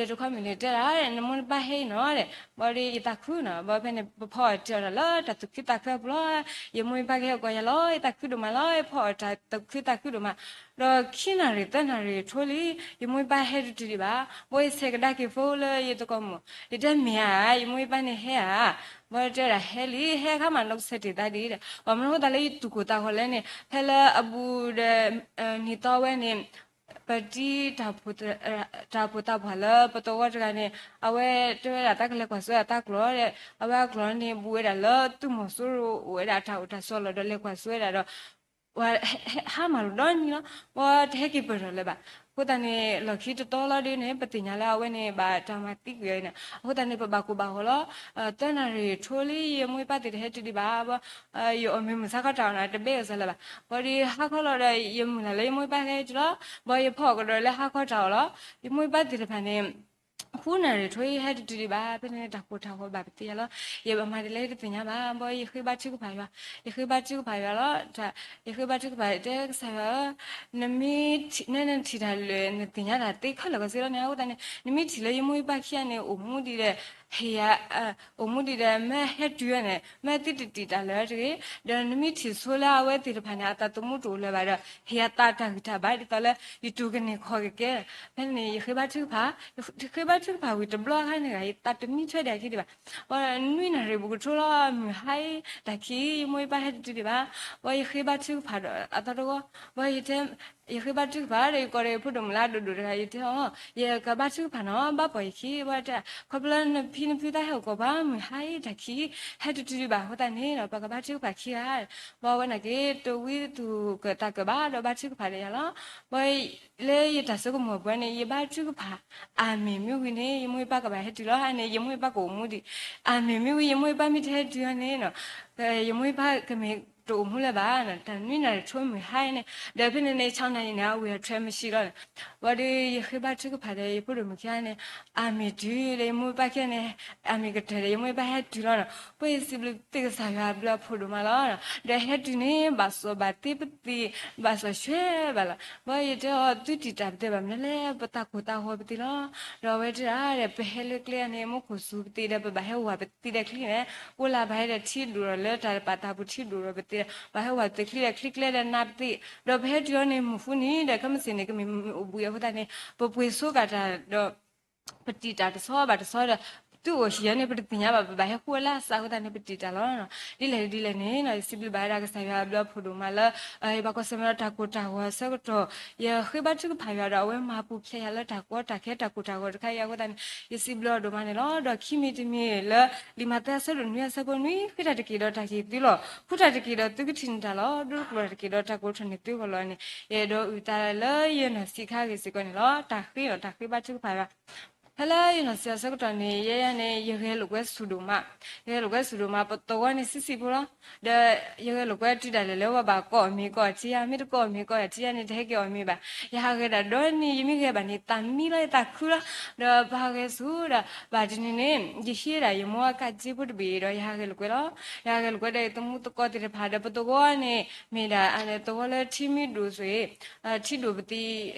ယတခွါမုၣ်န့ၣ်တဲဒၣ် နမိၢ်နပၢ်ဟဲအံၤနီၤဒီး ဘၣ်ဒီးယသးခုနီၤ ဘၣ်ဖဲန့ၣ် ပဖီအီၣ်တ့ၢ်အီၣ်တၢ်လၢတၢ်သူၣ်ခုသးခုအပူၤလီၤ. ယမိၢ်ယပၢ်ကဟဲကိးယၤလီၤ ယသးခုဒိၣ်မးလီၤ ယဖီအီၣ်တၢ်သူၣ်ခုသးခုဒိၣ်မး ဒီးခံနၣ်ရံၣ်သၢနၣ်ရံၣ်ထိလံ ယမိၢ်ယပၢ်ဟဲတတုၤဒံးဘၣ် ဘၣ်ယဆဲးကဒါက့ၤဖိလၢယတခွါမုၣ် ယတဲမ့ၢ်ဧါ ယမိၢ်ယပၢ်န့ၣ်ဟဲဧါ ဘၣ်တဲဒၣ်ဟဲလံ ဟဲအခါမးနီၢ်ကစၢ်တ့ၢ်သးဒံးဒီး ဘၣ်မနုၤအဃိသတးလၢယသူၣ်ကိၢ်သးဂီၤလဲၣ်န့ၣ် ဖဲလၢအဘူးဒီး နံၣ်သီဝဲန့ၣ် ပတံၤ တၢ်ဖိးသးပှၢ်လၢပသဝီတဂၤန့ၣ် အဝဲတဲဝဲဒၣ်တၢ်ကလဲၤကွၢ်စိအတၢ်ကျီၢ်ဒီး အဝဲအကျီၢ်န့ၣ် ဘူးဝဲဒၣ်လၢသုးမီၤစိရိၤအိၣ်ဝဲဒၣ်အတၢ်အိၣ်တၢ်ဆိးလီၢ်ဒီးလဲၤကွၢ်စိဝဲဒၣ်ဒီး ဟါမၢ်လိာ်ဒီနံၤလီၤ ဘၣ်တဟဲက့ၤပၢၢ်ထီၣ်လၢၤဘၣ်. အဃိသတးန့ၣ် လီၢ်ခံတတီလီၤဒုးန့ၣ် ပသ့ၣ်ညါလၢအဝဲန့ၣ် ဘၣ်တၢ်မၤသံကွံာ်အီၤန့ၣ် အဃိသတးန့ၣ် ပဘၣ်ကိၢ်ဘၣ်ဂီၤလီၤ. သၢနၣ်ရံၣ်ထိလံ ယမိၢ်ယပၢ်သ့ၣ်တဟဲတုၤဒံးဘၣ် ဘၣ် ယအီၣ်မ့ၤမုၢ်ဆါခီတၢ်အီၣ်န့ၣ် တဘၣ်အီၤစၢၤလၢၤဘၣ်. ဘၣ်ဒီးဟါခီလီၤဒီး ယမုၢ်လၢ်လၢယမိၢ်ယပၢ်ဟဲတုၤလီၤ ဘၣ်ယဖီအီၣ်ကဒီးလၢဟါခီတၢ်အီၣ်လီၤ. ယမိၢ်ယပၢ်သ့ၣ်တဖၣ်န့ၣ် ဃုနၣ်ရံၣ်ထိဟဲတတုၤဒံးဘၣ် ဖဲန့ၣ်တၢ်ကိၢ်တၢ်ဂီၤဘၣ်ပသ့ၣ်ညါလီၤ. ယဘၣ်မၤဒ်လဲၣ်တသ့ၣ်ညါဘၣ် ဘၣ်ယဃ့ဘါထုကဖၣ်ယွၤ ယဃ့ဘါထုကဖၣ်ယွၤလီၤ. ယဃ့ဘါထုကဖၣ်တဲကစၢ်ယွၤဧၢ နမ့ၢ်ထံၣ် နထံၣ်တၢ်လၢာ် နသ့ၣ်ညါတၢ်သ့ခဲလၢာ်ကီးစ့လီၤန့ၣ် အဃိသတးန့ၣ် နမ့ၢ်ထံၣ်လၢယမိၢ်ယပၢ်ခံဂၤန့ၣ် အိၣ်မူဒံးဒီး ဟ့ၣ်ယၤ အိၣ်မူဒံးဒီး မ့ၢ်ဟဲတုၤန့ၣ် မ့ၢ်သုတတံာ်တၢ်လၢာ်တဂ့ၤ ဒီးနမ့ၢ်ထံၣ်ဆိလၢအဝဲသ့ၣ်တဖၣ်န့ၣ် အသးသမူတအိၣ်လၢၤဘၣ်ဒီး ဟ့ၣ်ယၤသးတၢ်ဂံၢ်တၢ်ဘါဒ်သိးလၢ ယတိၢ်ကန့ၢ်ခီၣ်ကကဲ ဖဲန့ၣ် ယဃ့ဘါထုကဖၣ် ယဃ့ဘါထုကဖၣ်ဝံၤတဘျီအခါန့ၣ် ယသးတမံထွဲဒံးအခံဒံးဘၣ်. ဘၣ်နွံနၣ်ရံၣ်ဘူးကထိလီၤ မုၢ်ဟါအံၤ တၢ်ခံး ယမိၢ်ယပၢ်ဟဲတတုၤဒံးဘၣ်. ဘၣ်ယဃ့ဘါထုကဖၣ်ဒီးအသီတဂီၢ် ဘၣ်ယတဲ ယဃ့ဘါထုကဖၣ်ဒီး ယကိးဒီးယဖိဒိၣ်မုၣ်လၢအဒိၣ်ဒိၣ်တဂၤ ယတဲအီၤ ယကဘါထုကဖၣ်နီၤ ဘၣ်ပိာ်ယခံ ဘၣ်တဲ ခီဖျိလၢနဖံနဖုသးဟဲအိၣ်ကိးပှၤ မုၢ်ဟါအံၤ တၢ်ခံး ဟဲတတုၤဒံးဘၣ်အဃိသတးန့ၣ်ဒီး ပကဘါထုကဖၣ်ခံဂၤ ဘၣ်ဝဲနာ်က့ တဝံသူၣ်ကၢၣ်သးကၢၣ်ဘၣ်ဒီးဘါထုကဖၣ်ဒီးယၤလီၤ. ဘၣ်လၢယတၢ်စိကမီၤပှဲၤန့ၣ် ယဘါထုကဖၣ် အၤမ့ၣ်မ့ၢ်ဝံၤန့ၣ် ယမိၢ်ယပၢ်ကဘၣ်ဟဲတုၤလီၤန့ၣ် ယမိၢ်ယပၢ်ကအိၣ်မူဒံး အၤမ့ၣ်မ့ၢ်ဝံၤ ယမိၢ်ယပၢ်မ့ၢ်တဟဲတုၤအီၤန့ၣ် ယမိၢ်ယပၢ်ကမ့ၢ်တအိၣ်မူလၢၤဘၣ် တၢ်နွံနၣ်ရံၣ်ထိမုၢ်ဟါအံၤန့ၣ် ဒီးဖဲန့ၣ်န့ၣ် ဆၣ်နၣ်ရံၣ်န့ၣ် အဝံၤအထွဲမုၢ်ဆံးလီၤန့ၣ် ဘၣ်ဒီး ယဃ့ဘါထုကဖၣ်ဒီး ယဖိဒိၣ်မုၣ်ခံဂၤန့ၣ် အၤမ့ၣ်တုၤဒီး ယမိၢ်ယပၢ်ခံဂၤန့ၣ် အၤမ့ၣ်ကတၢၢ်ဒီး ယမိၢ်ယပၢ်ဟဲတုၤလီၤန့ၣ် ပှၤယစံးဘျုးသ့ၣ်ကစၢ်ယွၤဘျုးအဖှိၣ်ဒိၣ်မးလီၤ. ဒီးဟဲတုၤန့ၣ် ဘၣ်စီၣ်ဘၣ်သ့ပသ့ၣ် ဘၣ်စီၣ်ဆှဲဘၣ်လီၤ. ဘၣ်ယတဲအီၤ သုတံာ်တာ်ပသ့ဘၣ်မနုၤလဲၣ် ပသးကိၢ်သးဂီၤပသ့လီၤ. ဒီးအဝဲတဲဒၣ်ဒီး ပဟဲလၢကျဲန့ၣ် မူခိၣ်စူၤပသ့ဒီး ပဘၣ်ဟဲဝးပသ့ဒီးချံန့ၣ် အိၣ်လၢဘၣ်ဟဲဒီးထံဒိၣ်ဒီးလၢတၢ်ပာ်သးပူၤထံဒိၣ်ဒီးပသ့ဒီး ဘၣ်ဟဲဝးပသ့ချံဒီးချံကျဲဒီးနါပသ့ ဒီးပဟဲတုၤအီၤန့ၣ် မုၢ်ဃုနံၤဒီး ခဲမုၢ်ဆ့ၣ်န့ၣ် ကမ့ၢ်အိၣ်ဘှံးအဃိသတးန့ၣ် ပပှ့ၤဆိကၢ်တၢ်ဒီး ပတံာ်တာ်တဆီဘၣ်တဆီဒီး သုအိၣ်ဟံၣ်အီၤန့ၣ် ပတသ့ၣ်ညါဘၣ်, ပဘၣ်ဟဲဃုအီၤလၢအသးအဃိသတးန့ၣ် ပတံာ်တာ်လီၤ. ဒ်လဲၣ်ဒ်လဲၣ်န့ၣ် ယစံးဘျုးဘၣ်ဝဲဒၣ်ကစၢ်ယွၤအဘျုးအဖှိၣ်ဒိၣ်မးလၢ ယဘၣ်ကွၢ်ဆၢၣ်မဲာ်ဒီးတၢ်ကိၢ်တၢ်ဂီၤအဆၢကတီၢ် ယဃ့ဘါထုကဖၣ်ယွၤဒီး အဝဲမၤပူၤဖျဲးယၤလၢတၢ်ကီတၢ်ခဲတၢ်ကိၢ်တၢ်ဂီၤတခါအံၤအဃိသတးန့ၣ် ယစံးဘျုးအီၤဒိၣ်မးန့ၣ်လီၤ. ဒီးခံမံၤတမံၤလၢ လံာ်မးသဲအဆၢဒိၣ်နွံအဆၢဖိနွံ ဃ့တၢ်တက့ၢ်ဒီးတၢ်က့ၤသုလီၤ. ဃုတၢ်တက့ၢ်ဒီးသုကထံၣ်န့ၢ်တၢ်လီၤ. ဒိတကျိာ်တၢ်တက့ၢ်ဒီးတၢ်ကိးထီၣ်န့ၢ်သုဂီၢ်လီၤန့ၣ် ယအဲၣ်ဒိးအုၣ်သးလၢယနီၢ်ဆံးခါဂ့ၢ်စ့ၢ်ကီးန့ၣ်လီၤ. တၢ်ဃ့ဒီးတၢ်ဃ့ဘါထုကဖၣ်ယွၤ ဖဲလၢယနီၢ်ဆံးအဆၢကတီၢ်န့ၣ် ယဲယဲန့ၣ် ယဂဲၤလိာ်ကွဲဆူၣ်ဒိၣ်မး, ယဂဲၤလိာ်ကွဲဆူၣ်ဒိၣ်မး ပသဝီန့ၣ်ဆံးဆံးဖိလီၤ. ဒီးယဂဲၤလိာ်ကွဲတုၤဒၣ်လဲာ်လၢပဘၣ်ကိးအီၣ်မ့ၤကိးအီထံဧါ, မ့ၢ်တကိးအီၣ်မ့ၤကိးအီထံဧါန့ၣ် တဟဲက့ၤအီၣ်မ့ၤဘၣ်. ယဟးဂဲၤဒၣ်ဒီနံၤ ယမ့ၢ်ဂဲၤဘၣ်န့ၣ် သးမံလီၤ ယသးခုလီၤ. ဒီးပဟးဂဲၤဆူဒီး ဘၣ်တနံၤန့ၣ် ယဟံးဒၣ်ယမိၢ်အကးက့ဖိတဘ့ၣ်ဒီး ယဟးဂဲၤလိာ်ကွဲလီၤ. ယဟးဂဲၤလိာ်ကွဲဒီးယသမူသကိးသ့ၣ်တဖၣ်ဒီး ပသဝီန့ၣ် မ့ၢ်ဒၣ်သဝီလၢထံမ့ၢ်ဒိၣ်ဆိၣ်အံၤ ထံဒိၣ်ပသံး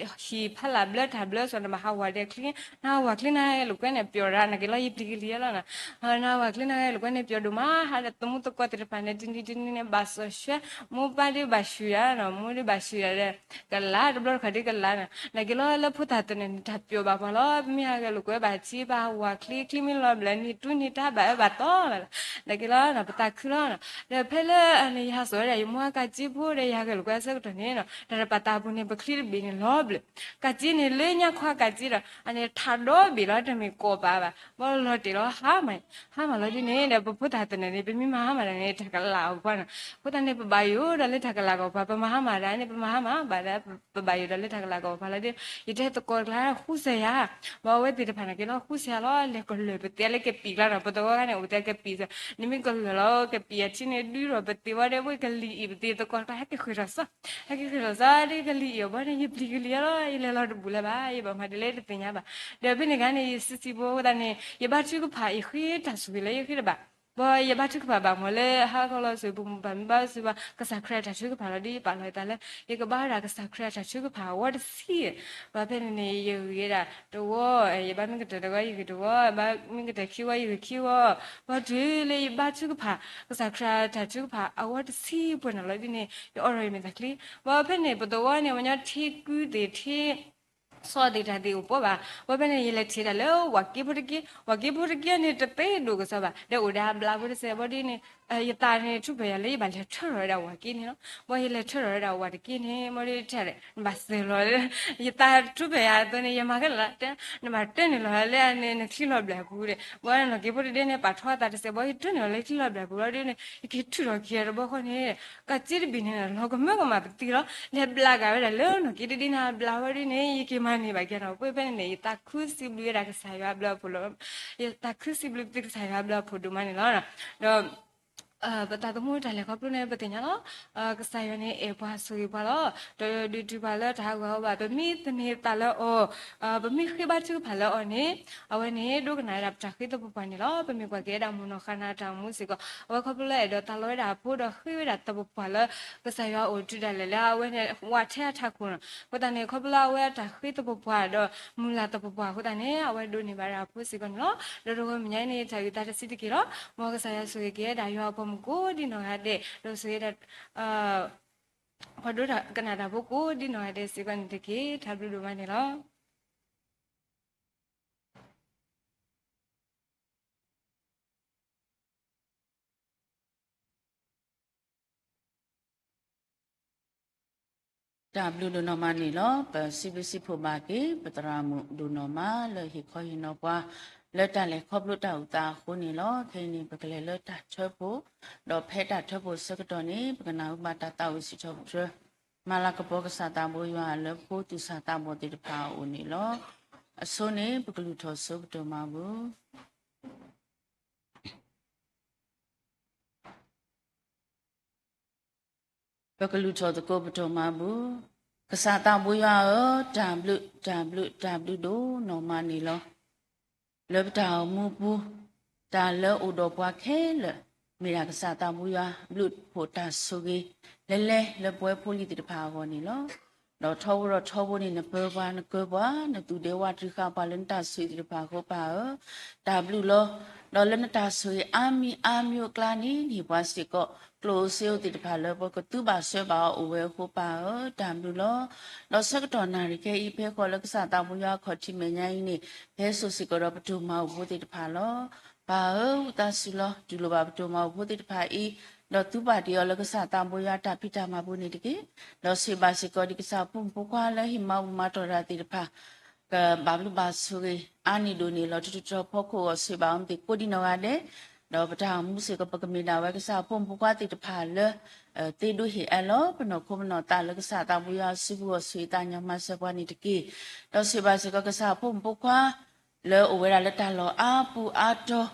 ဟံၣ်ဖးလၢ်ဘျၢတၢ်ဘျၢစီၤန့ၣ် ဘၣ်ဟးဝးဒဲးချံ, နဟးဝးချံနဟဲလိာ်ကွဲန့ၣ် ပျီၤဒၣ် နက့ၤလီၤ ယပျံၤကလံၤလီၤနီၤ. နဟးဝးချံနဟဲလိာ်ကွဲန့ၣ် ပျီၤဒိၣ်မး ဟးဒီးသမူသကိးသ့ၣ်တဖၣ်န့ၣ် တနံၤတနံၤန့ၣ် ဘၣ်စီၤၡဲ, မိၢ်ပၢ်ဒုးဘၣ်ဆူၣ်ယၤနီၤ, မိၢ်ဒုးဘၣ်ဆူၣ်ယၤဒီး ကလးတဘျီတခီၣ်ဒ်ကလးနီၤ. နက့ၤလီၤလၢဖိသၣ်သနၢၣ်န့ၣ် တၢ်ပျီၤဘၣ်ပှၤလီၤ. ပမ့ၢ်ဟးဂဲၤလိာ်ကွဲဘၣ်ထံ ပဟးဝးချံ ချံမ့ၢ်လီၤဘျၢ နံၤတူနံၤတၢ်ဘၣ်အၢဘၣ်သီလီၤ. နက့ၤလီၤနီၤ ပသးခုလီၤနီၤ. ဒီးဖဲလၢန့ၣ် ယဟးစိာ်ဝဲဒၣ်ယမိၢ်အကးက့ဖိဒီး ယဟးဂဲၤလိာ်ကွဲအဆၢကတီၢ်န့ၣ်နီၤ တၢ်တပာ်သးအပူၤန့ၣ် ပချံတဘ့ၣ်န့ၣ်လီၤဘျၢ. ကးက့န့ၣ် လၢညါခီကးက့ဒီး အန့ၣ်ထးဒီဘ့ၣ်လီၤ တမ့ၢ်ကိးပာ်ဘၣ် ဘီလီၤတဲာ်လီၤ ဟါမၢ် ဟါမၢ်လီၤဒ်န့ၣ်ဒီး ပဖိသၣ်သနၢၣ်န့ၣ် ပမ့ၢ်မၤဟါမၢ်တၢ်န့ၣ် တၢ်ကလးအီၤပှၤနီၤ. အဃိသတးန့ၣ် ပဘၣ်ယိၣ်ဒီးလၢတၢ်ကလးကီၢ်ပှၤ ပမၤဟါမၢ်တၢ်န့ၣ် ပမၤဟါမၢ်ဘၣ်ဒီး ပဘၣ်ယိၣ်ဒီးလၢတၢ်ကလးကီၢ်ပှၤလီၤဒီး ယတဲသကိးတကျါဃူစဲၤယၤ ဘၣ်ဝဲသ့ၣ်တဖၣ်န့ၣ်က့ၤလီၤဃူစဲၤယၤလီၤ လဲၤကလၢၢ်ပသ့လၢကပံာ်ကျါနီၤ. ပသဝီခါန့ၣ် အိၣ်သ့ကပံာ်စၢၤ နမ့ၢ်ကလၢၢ်လီၤကပံာ်အထံန့ၣ် ဒုးထီၣ်ပသ့ဝဲဒီး ပကလံၤအံၤပသ့သကိးတကျါ ဟဲက့ၤဃုာ်ထီၣ်စီ ဟဲက့ၤဃုာ်ထီၣ်စီ ဒ်ကလံၤအံၤအဘီန့ၣ် ယပျံၤကလံၤလီၤ ယလဲၤလီၤတဘူးလၢၤဘၣ် ယဘၣ်မၤဒ်လဲၣ်တသ့ၣ်ညါဘၣ်. ဒီးဖဲန့ၣ်အခါန့ၣ် ယစံးစံးဖိအဃိသတးန့ၣ် ယဘါထုကဖၣ် ယဃ့တၢ်ဆိၣ်ဂ့ၤလၢယဃ့တဘၣ် ဘၣ်ယဘါထုကဖၣ်ဘၣ်မ့ၢ်လၢဟါခီလီၤစၢၤ ပမိၢ်ပၢ်မ့ၢ်ဘါစၢၤဘၣ် ကစၢ်ခရံာ်အတၢ်ထုကဖၣ်လီၤ ဒ်ယပာ်လီၤအသးလၢ ယကဘါဝဲဒၣ်ကစၢ်ခရံာ်အတၢ်ထုကဖၣ်အဝီတဆံ ဘၣ်ဖဲန့ၣ်န့ၣ် ယဂ့ၤဒၣ်တဝီ ယဘါမ့ၢ်ကတၢၢ်တဂီၤ ယဂ့ၤတဝီ ဘါမ့ၢ်ကတၢၢ်ခံဝီ ယဂ့ၤခံဝီ ဘၣ်တုၤလၢယဘါထုကဖၣ် ကစၢ်ခရံာ်အတၢ်ထုကဖၣ်အဝီတဆံပှဲၤန့ၣ်လီၤဒ်န့ၣ် ယအိးထီၣ်ယမဲာ်သးချံ ဘၣ်ဖဲန့ၣ် ပသဝီန့ၣ် ပှၤညီထံကုသ့ၣ်ထံ ဆီသ့ၣ်တၢ်သ့ၣ်အိၣ်ပှဲၤဘၣ် ဘၣ်ဖဲန့ၣ် ယလဲၤထံၣ်ဒၣ်လၢဝၤက့ဖိတက့ ဝၤက့ဖိတက့န့ၣ် တသ့ဒိၣ်ကစီဘၣ် ဒီးအိၣ်ဒီးအဘျးဖိတစဲး ဘၣ်ဒ်န့ၣ် ယသးန့ၣ်ထူၣ်ဖျဲးယၤလၢယဘၣ်လဲၤထၢထီၣ်ဝဲဒၣ်ဝၤက့န့ၣ်လီၤ. ဘၣ်ယလဲၤထၢထီၣ်ဝဲဒၣ်ဝၤတက့န့ၣ် ဘၣ်ဒ်ထဲလဲၣ် နဘၣ်စၢၤလီၤ ယသးထူၣ်ဖျဲးယၤအသိးန့ၣ် ယမၤခဲလၢာ်လီၤ တဲ နဘၣ်တၢၢ်န့ၣ်လီၤလၢအန့ၣ် နချံလီၤဘျၢၣ်အပူၤဒီး ဘၣ်နီၢ်က့ဖိတဒ့န့ၣ် ပာ်ထီၣ်အသးတစဲး ဘၣ်ယတၢၢ်န့ၣ်လီၤလၢချံလီၤဘျၢၣ်အပူၤလီၤဒ်န့ၣ် ယက့ၤထုးထီၣ်က့ၤတဘီဃီန့ၣ် ကးက့တဘ့ၣ်န့ၣ် လီၤကမၢကမၣ်ပသံလီၤ လဲၤဘျးက့ၤဝဲဒၣ်လၢနီၢ်က့တဒ့န့ၣ် ဘျးဝဲဒ်န့ၣ် ယက့ၤမၤန့ၢ်ဘၣ်က့ၤနီၤ ပှဲၤဖဲန့ၣ်န့ၣ် ယသးခုစံးဘျုးဝဲဒၣ်ကစၢ်ယွၤအဘျုးအဖှိၣ်လီၤ ယသးခုစံးဘျုးသုကစၢ်ယွၤအဘျုးအဖှိၣ်ဒိၣ်မးန့ၣ်လီၤ. ဒီး ပသးသမူတၢ်လဲၤခီဖျိန့ၣ် ပသ့ၣ်ညါလီၤ. ကစၢ်ယွၤန့ၣ်အဲၣ်ပှၤဆိၣ်ဂ့ၤပှၤလီၤ. ဒီးဒုးတုၤပှၤလၢတၢ်ဟးဂူာ်ဟးဂီၤဘၣ် ပမ့ၢ်သန့ၤသးလၢအီၤ ပမ့ၢ်ဃ့ဘါထုကဖၣ်လၢအီၤန့ၣ် အဝဲန့ၣ်ဒိကနၣ်ဝဲဒၣ်ပတၢ်ဃ့သပှၢ်ပှၢ်န့ၣ်လီၤ. ပမ့ၢ်ကွၢ်က့ၤဝဲဒၣ်မုၢ်နီၢ်ဃၣ်နၢ်တၢ်အိၣ်မူစ့ၢ်ကီး အဝဲခီဖျိလၢအဲၣ်ဒိးသးလီဝဲဒၣ်အဖိဒီးဃ့ဝဲဒၣ်သပှၢ်ပှၢ်လၢ ကစၢ်ယွၤအိၣ်တုၤဒၣ်လဲာ်လၢအဝဲန့ၣ် ဝးထဲအထးခိၣ်နီၤ အဃိသတးန့ၣ် ခီဖျိလၢအဝဲအတၢ်ဃ့သပှၢ်ပှၢ်ဒီးမုၢ်လၢ်သပှၢ်ပှၢ်အဃိသတးန့ၣ် အဝဲဒိးန့ၢ်ဘၣ်ဝဲဒၣ်အဖိစ့ၢ်ကီးန့ၣ်လီၤ. ဒီးတဂီၤမဲာ်ညါအံၤန့ၣ် တၢ်အုၣ်သးတဆံးတက့ၢ်လီၤ. မ်ကစၢ်ယွၤဆိၣ်ဂ့ၤက့ၤဝဲဒၣ်ယွၤအပိာ်မုၣ်ကိးဒ်နီၢ်ဂၤဒဲး ဒီးဆိၣ်ဂ့ၤဒၣ် ပှၤဒိကနၣ်တၢ်ဖိကိးဒ်နီၢ်ဂၤဒဲးစ့ၢ်ကီးန့ၣ်တက့ၢ်. တၢ်ဘျုးဒိၣ်မးန့ၣ်လီၤ. တၢ်ဘျုးဒိၣ်နီၢ်မးန့ၣ်လီၤ. ပစံးဘျုးစံးဖှိၣ်ဘၣ်က့ၤ ပသရၣ်မုၣ်ဒိၣ်နီၢ်မး လၢဟ့ၣ်ခီဟ့ၣ်နီၤပှၤ လၢတၢ်လဲၤခီဖျိတၢ်အုၣ်သးအဃိန့ၣ်လီၤ. ခဲအံၤန့ၣ် ပကလဲၤလၢတၢ်ထၢဖှိၣ်, ဒီးဖဲတၢ်ထၢဖှိၣ်ဆၢကတီၢ်န့ၣ် ပကနၢ်ဟူဘၣ်တၢ်သးဝံၣ်စံးထီၣ်ပတြၢၤ မၤလၤကပီၤကစၢ်သးဘိယွၤလၢဖိသူၣ်စၢ်သးဘီၣ်သ့ၣ်တဖၣ်အအိၣ်န့ၣ်လီၤ. အဆိန့ၣ် ပကလုၢ်ထီၣ်ဆိပတီၢ်မၤဘူၣ် ပကလုၢ်ထီၣ်သကိးပတီၢ်မၤဘူၣ်. ကစၢ်သးဘိယွၤဧၢ, တၢ်ဘျုး တၢ်ဘျုး တၢ်ဘျုးဒိၣ်နီၢ်မးန့ၣ်လီၤ. လၢပတၢ်အိၣ်မူပူၤ, တၢ်လၢအိၣ်ဒီးပှၤခဲလၢာ်, မ့ၢ်ဒၣ်ကစၢ်သးဘိယွၤ ဘျုးဖှိၣ်တၢ်ဆိၣ်ဂ့ၤ လဲၤလဲၤလၢပဝဲဖိလံၤသ့ၣ်တဖၣ်အဂီၢ်န့ၣ်လီၤ. ဒီးထီဘိဒီးထီဘိန့ၣ် နပၢပှၤ နကၢပှၤ နသူၣ်ဒဲဝၣ်တြံဃာ်ပှၤလၢနတၢ်ဆိၣ်ဂ့ၤသ့ၣ်တဖၣ်အဃိပၢ်ဧၢ, တၢ်ဘျုးလီၤ. ဒီးလၢနတၢ်ဆိၣ်ဂ့ၤအါမံၤအါမံၤအကျါန့ၣ် နဟ့ၣ်ပှၤစ့ၢ်ကီး ကျိၣ်ဧိၤစ့ဧိၤသ့ၣ်တဖၣ်လၢပကသူဘၣ်စၢဘၣ်အီၤအိၣ်ဝဲအဃိပၢ်ဧၢ, တၢ်ဘျုးလီၤ. ဒီးဆၢကတီၢ်နၣ်ရံၣ်ခဲအံၤ ဖဲဃီလၢကစၢ်သးဘိယွၤအခီၣ်ထံးမဲာ်ညါအံၤန့ၣ် ဟဲစိာ်စ့ၢ်ကီးဒီးပတိၢ်မၤအိၣ်ဖိသ့ၣ်တဖၣ်လီၤ. ပၢ်ဧၢ, ဝံသးစူၤလီၤ. တူၢ်လိာ်ဘၣ်ပတိၢ်မၤအိၣ်ဖိသ့ၣ်တဖၣ်အံၤ, ဒီးသူဘၣ်တ့ၢ်အီၤလၢကစၢ်သးဘိယွၤတၢ်ဖံးတၢ်မၤပူၤန့ၣ်တက့ၢ်. ဒီးဆိၣ်ဂ့ၤဘၣ်စ့ၢ်ကီးဒ်ကစၢ်ဖိမုၣ်ဖိခွါလၢဟ့ၣ်မၤဘူၣ်မၤတီၢ်တၢ်သ့ၣ်တဖၣ် ကဘၣ်ဘျုးဘၣ်ဆိၣ်ဂ့ၤ အါန့ၢ်ဒိၣ်န့ၢ်လီၤ ထူထူတီတီဖီခိၣ်အဂီၢ် ဆိၣ်ဂ့ၤဘၣ်အီၤမ့ၢ်သ့ၣ်ကိးဒံနီၢ်ဂၤဒဲး, ဒီးပတၢ်အိၣ်မူစ့ၢ်ကီးပကမ့ၢ်ဒၣ်ဝဲကစၢ်ဖိမုၣ်ဖိခွါသ့ၣ်တဖၣ်လၢ သ့ဒိဟ့ၣ်အၢလီၤ ပနီၢ်ခိပနီၢ်သးလၢကစၢ်သးဘိယွၤအစုပူၤအဂီၢ် ဆိၣ်ဂ့ၤသးညီမၤစၢၤပှၤန့ၣ်တက့ၢ်. ဒီးဆိၣ်ဂ့ၤဘၣ်စ့ၢ်ကီးကစၢ်ဖိမုၣ်ဖိခွါ လၢအိၣ်ဝဲဒၣ်လၢတၢ်လီၢ်အါပူၤအါတီၤ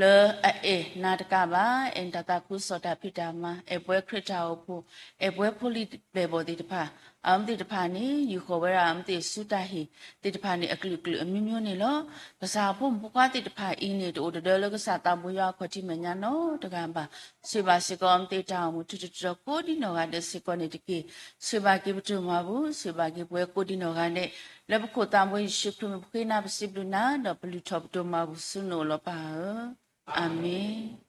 လၢအအဲၣ်နၤတကးဘၣ်, အဲၣ်နတၢ်သးခုကစီၣ်တၢ်ဖံးတၢ်မၤ, အဲၣ်ပှၤခရံာ်တၢ်အိၣ်ဖှိၣ်, အဲၣ်ပှၤဖိလံၤပျဲၢ်ဘီၣ်သ့ၣ်တဖၣ်, အမ့ၢ်သ့ၣ်တဖၣ်န့ၣ် ယူာ်ဃီၤဝဲဒၣ်အမ့ၢ်သ့ၣ်ဆူတၢ်ဟ့ၣ်သ့ၣ်တဖၣ်န့ၣ် အကလုာ်ကလုာ်အမျိုးမျိုးန့ၣ်လီၤ. ကစၢ်ဖိမုၣ်ဖိခွါသ့ၣ်တဖၣ်အံၤန့ၣ် တအိၣ်တဒၢလၢကစၢ်သးဘိယွၤအခီၣ်ထံးမဲာ်ညါနီတဂၤဘၣ်. ဆိၣ်ဂ့ၤဘၣ်စ့ၢ်ကီးအမ့ၢ်သ့ၣ်တၢ်အိၣ်မူထူထူတီတီကိးဒံနီၢ်ဂၤဒဲးစ့ၢ်ကီးန့ၣ်တက့ၢ်. ဆိၣ်ဂ့ၤဘၣ်က့ၤပတိၢ်မၤပူၤ, ဆိၣ်ဂ့ၤဘၣ်က့ၤပဝဲကိးဒံနီၢ်ဂၤဒဲး, လၢပခိၣ်သးဘိယ့ၣ်ၡူးခရံာ်မံၤပဃ့နၤပစံးဘျုးနၤ ဒီးပလုၢ်ထီၣ်ပတိၢ်မၤပူၤဆူနအိၣ်လီၤပၢ်ဧၢ. အၤမ့ၣ်.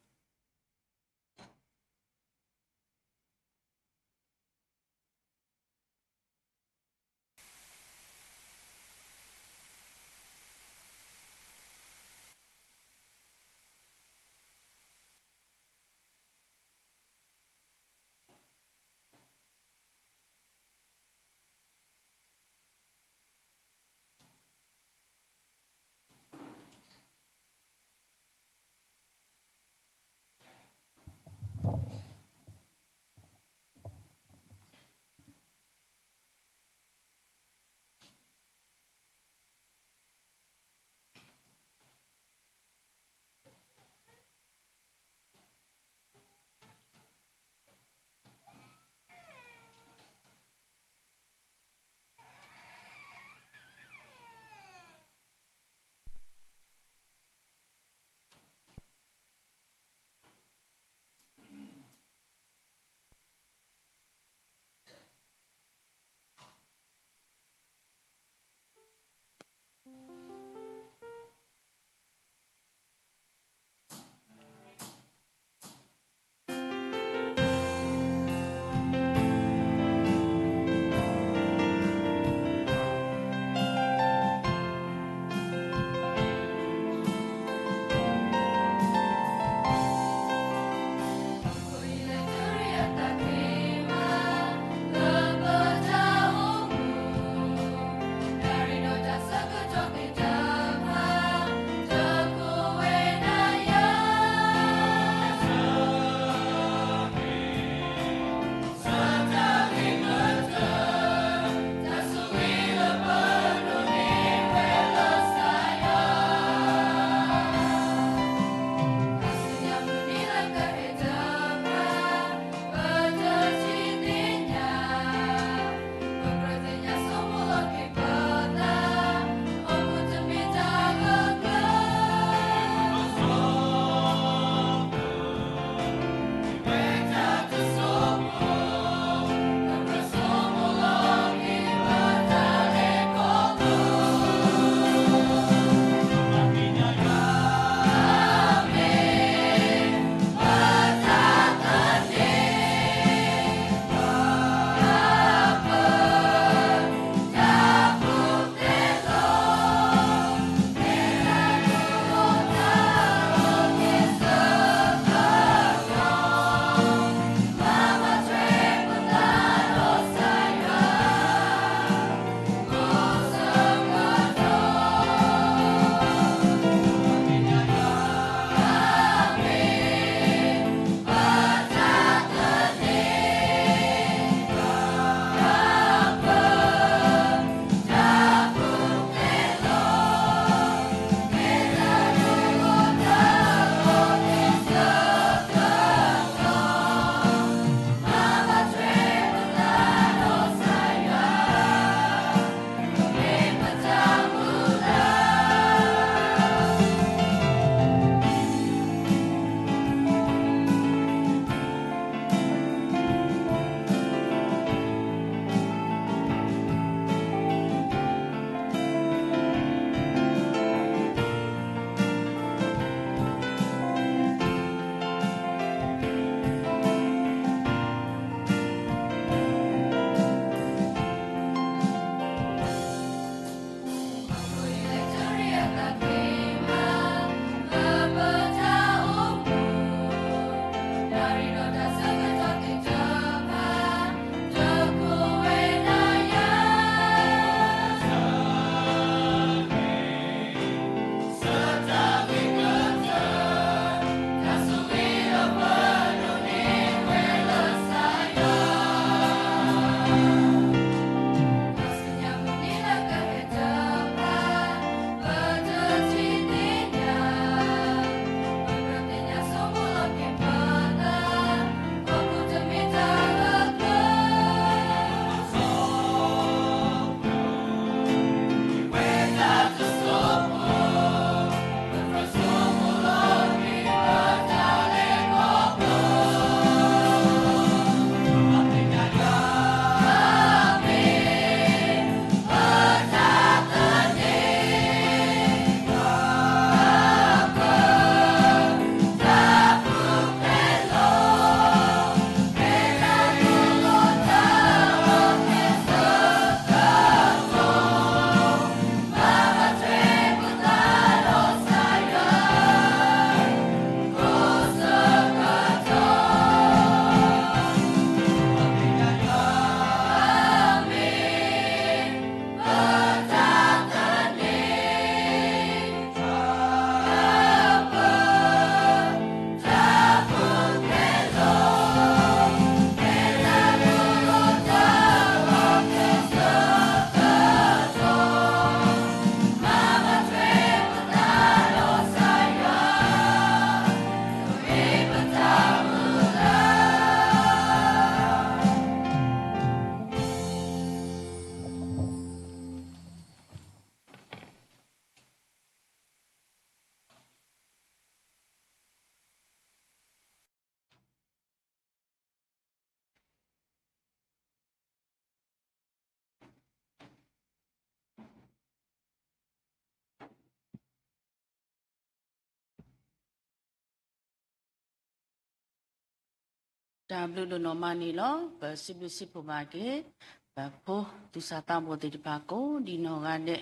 တၢ်ဘျုးဒိၣ်နီၢ်မးန့ၣ်လီၤ. ပစံးဘျုးစံးဖှိၣ်ဘၣ်က့ၤ ပဖိသူၣ်စၢ်သးဘီၣ်သ့ၣ်တဖၣ်ကိးဒံးနီၢ်ဂၤဒဲး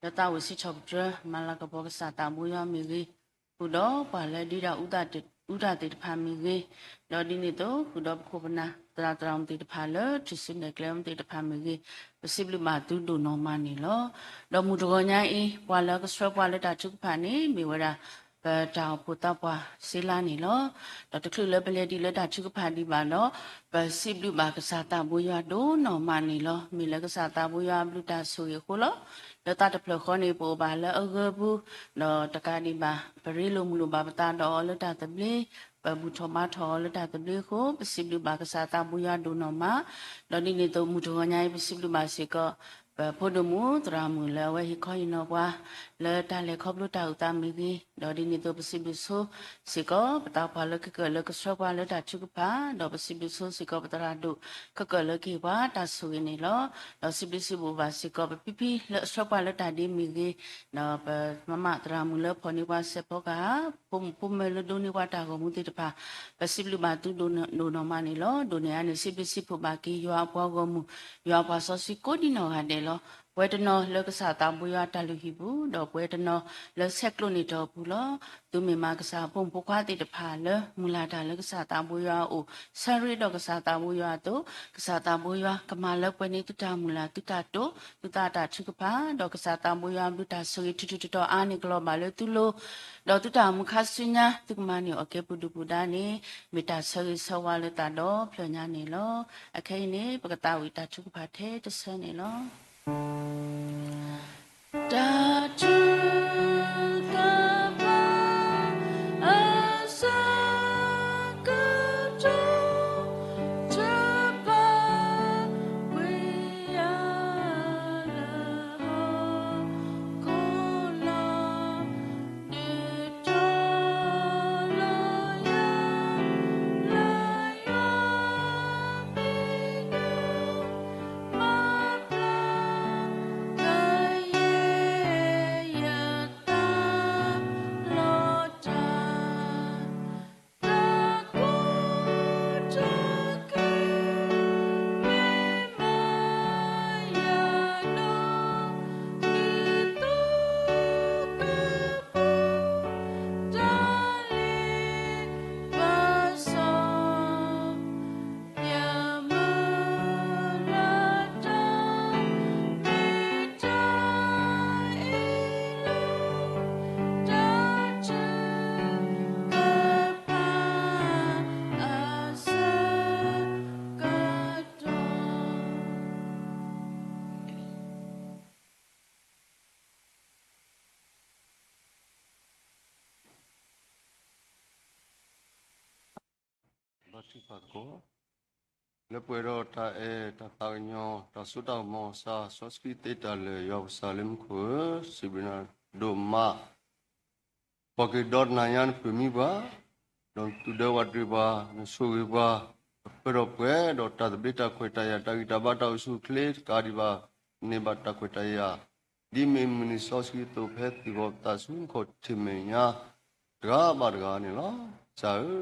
လၢသးဝံၣ်စံးထီၣ်ပတြၢၤ မၤလၤကပီၤကစၢ်သးဘိယွၤမ့ၢ်ဂ့ၤ, ဃုာ်ဒီးပှၤလၢဒ့တၢ်အူတၢ်သံၣ်တဖၣ်မ့ၢ်ဂ့ၤ, ဒီးဒ်န့ၣ်အသိး ဃုာ်ဒီးပခိၣ်ပနၢ်သရၣ်သရၣ်မုၣ်သ့ၣ်တဖၣ်လၢထူၣ်စုနဲၣ်ကျဲမုၢ်သ့ၣ်တဖၣ်မ့ၢ်ဂ့ၤ, ပစံးဘျုးဘၣ်သုဒိၣ်နီၢ်မးန့ၣ်လီၤ. ဒီးမုၢ်တဂီၤညါအံၤ ပှၤလၢကဆှၢပှၤလၢတၢ်ထုကဖၣ်န့ၣ် မ့ၢ်ဝဲဒၣ် ပတၢ်အိၣ်ဖှိၣ်သးပှၢ်စ့လါန့ၣ်လီၤ. ဒီးတချုးလၢပလဲၤဒံးလၢတၢ်ထုကဖၣ်ဒံးဘၣ်ဒီး ပစံးဘျုးဘၣ်ကစၢ်သးဘိယွၤဒိၣ်နီၢ်မးန့ၣ်လီၤ. မ့ၢ်လၢကစၢ်သးဘိယွၤအဘျုးတၢ်ဆိၣ်ဂ့ၤအဃိလီၤ. လၢသးတဖျၢၣ်ဃီန့ၣ် ပအိၣ်ဘၣ်လၢအဂၢၤပူၤ, ဒီးတကးဒံးဘၣ် ပရ့လိာ်မုာ်လိာ်ဘၣ်ပသးဒီးအီၤလၢတၢ်သဘျ့, ပဘူၣ်ထီၣ်ဘါထီၣ်အီၤလၢတၢ်သဘျ့အဃိ ပစံးဘျုးဘၣ်ကစၢ်သးဘိယွၤဒိၣ်နီၢ်မး, ဒီးဒ်န့ၣ်အသိးမုၢ်တဂီၤညါအံၤ ပစံးဘျုးဘၣ်စ့ၢ်ကီး ပဖိဒိၣ်မုၣ်သရၣ်မုၣ်လၢအဝဲဟ့ၣ်ခီဟ့ၣ်နီၤပှၤ လၢတၢ်လဲၤခီဖျိတၢ်အုၣ်သးမ့ၢ်ဂ့ၤ, ဒီးဒ်န့ၣ်အသိးပစံးဘျုးဆိစ့ၢ်ကီး ပသးပှၢ်လၢခဲကၢၣ်လၢကဆှၢပှၤလၢတၢ်ထုကဖၣ်, ဒီးပစံးဘျုးဆိစ့ၢ်ကီး ပသရၣ်ဒိၣ်ခဲကၢၣ်လၢကဟ့ၣ်ပှၤတၢ်ဆိၣ်ဂ့ၤန့ၣ်လီၤ. ဒီးစံးဘျုးစံးဘျုးဘၣ်စ့ၢ်ကီး ပဖံဖံလၢအဆှၢပှၤလၢတၢ်ဒ့မ့ၢ်ဂ့ၤ, ဒီးပမၤမၣ်သရၣ်မုၣ်လၢဖီၣ်န့ၢ်ပှၤစဲးဖီကဟၣ်, ဖိမုၣ်ဖိမၢၤလၢဒိးန့ၢ်ပှၤတၢ်ဂီၤမူသ့ၣ်တဖၣ်, ပစံးဘျုးဘၣ်သုဒိၣ်နီၢ်မးန့ၣ်လီၤ. ဒိၣ်န့ၢ်အါန့ၣ် စံးဘျုးစံးဖှိၣ်ဘၣ်က့ၤယွၤအပှၤဂီၢ်မုၢ်, ယွၤအပှၤစီဆှံကိးဒံးနီၢ်ဂၤဒဲးလီၤ. ပဝဲတနီၤလၢကစၢ်သးဘိယွၤတၢ်လုၢ်ဟံၣ်ပူၤ, ဒီးပဝဲတနီၤလၢဆဲးကျိးန့ၢ်တီၢ်ပူၤလီၤ. သုမ့ၢ်မးကစၢ်အဖိမုၣ်ဖိခွါသ့ၣ်တဖၣ်လၢ မုၢ်လၢ်တၢ်လၢကစၢ်သးဘိယွၤအအိၣ်, ဆၢရ့ဒီးကစၢ်သးဘိယွၤအသိး, ကစၢ်သးဘိယွၤကမၤလၢပှဲၤန့ၢ်သုတၢ်မုၢ်လၢ်သုတၢ်တိာ်, သုသးတၢ်ထုကဖၣ်, ဒီးကစၢ်သးဘိယွၤဘျုးတၢ်ဆိၣ်ဂ့ၤထူထူတီတီအါန့ၢ်ကလီၤဘၣ်လၢသုလိၤ, ဒီးသုတၢ်အိၣ်မူခါဆူညါ သုကမၤန့ၢ်အီၣ်ကဲပူၤဒုၣ်ပူၤဒါန့ၣ် မ့ၢ်တၢ်ဆၢဂ့ၤဆၢဝါလၢသးဒီဖျၢၣ်ညါန့ၣ်လီၤ. အခဲအံၤန့ၣ် ပကသးဝံၣ်တၢ်ထုကဖၣ်ထဲတဆၢန့ၣ်လီၤ. တၢ်ထုကဖၣ် အဆၢကတီၢ် တၢ်ဘၣ်ကွံာ်ယၤလၢဟီၣ်ခိၣ်လီၤ. နုာ်ထီၣ်လီၤယၤ လၢယွၤမံၤန့ၣ် မၤဘျါကယဲၢ်ယသးလီၤတၢ် တၢ်ကိၢ်တၢ်ဂီၤ မ့ၢ်မၤယၤဒီး ဒ်သိးကပူၤ တၢ်လ့ပစီ ယမုၢ်လၢ်တၢ် မ့ၢ်တၢ်အ့ၣ်လိာ် တၢ်ထုကဖၣ် အဆၢကတီၢ် ဘါထုကဖၣ်သကိး လၢပှဲၤဒီးတၢ်အဲၣ်တၢ်သးကညီၤ တၢ်စိတၢ်ကမီၤ ကစၢ်စီဆှံသ့တၢ်လၢာ် ယွၤပကစၢ်လၢမူခိၣ်ဧၢ, စံးဘျုးနၤဒိၣ်မး, ပှၤက့ၤဒီတနၤညါနပၢၤမံပှၤ, ဒီးနသူၣ်ဒၢဝးတရံးပှၤ, နဆိၣ်ဂ့ၤပှၤ, ပပၢၤဒီးပှဲၤဒီးတၢ်သဘျ့တၢ်ခွဲးတၢ်ယာ် တၢ်ဂံၢ်တၢ်ဘါတၢ်အိၣ်ဆူၣ်အိၣ်ချ့တကးဒံးဘၣ် န့ၢ်ဘၣ်တၢ်ခွဲးတၢ်ယာ် ဒ်မ့ၢ်မုၢ်နံၤစီဆှံအသိး ဖဲသ့ၣ်ဂီၤပသးဆူနခီၣ်ထံးမဲာ်ညါ တဂၤဘၣ်တဂၤန့ၣ်လီၤ. ကစၢ်ဧၢ,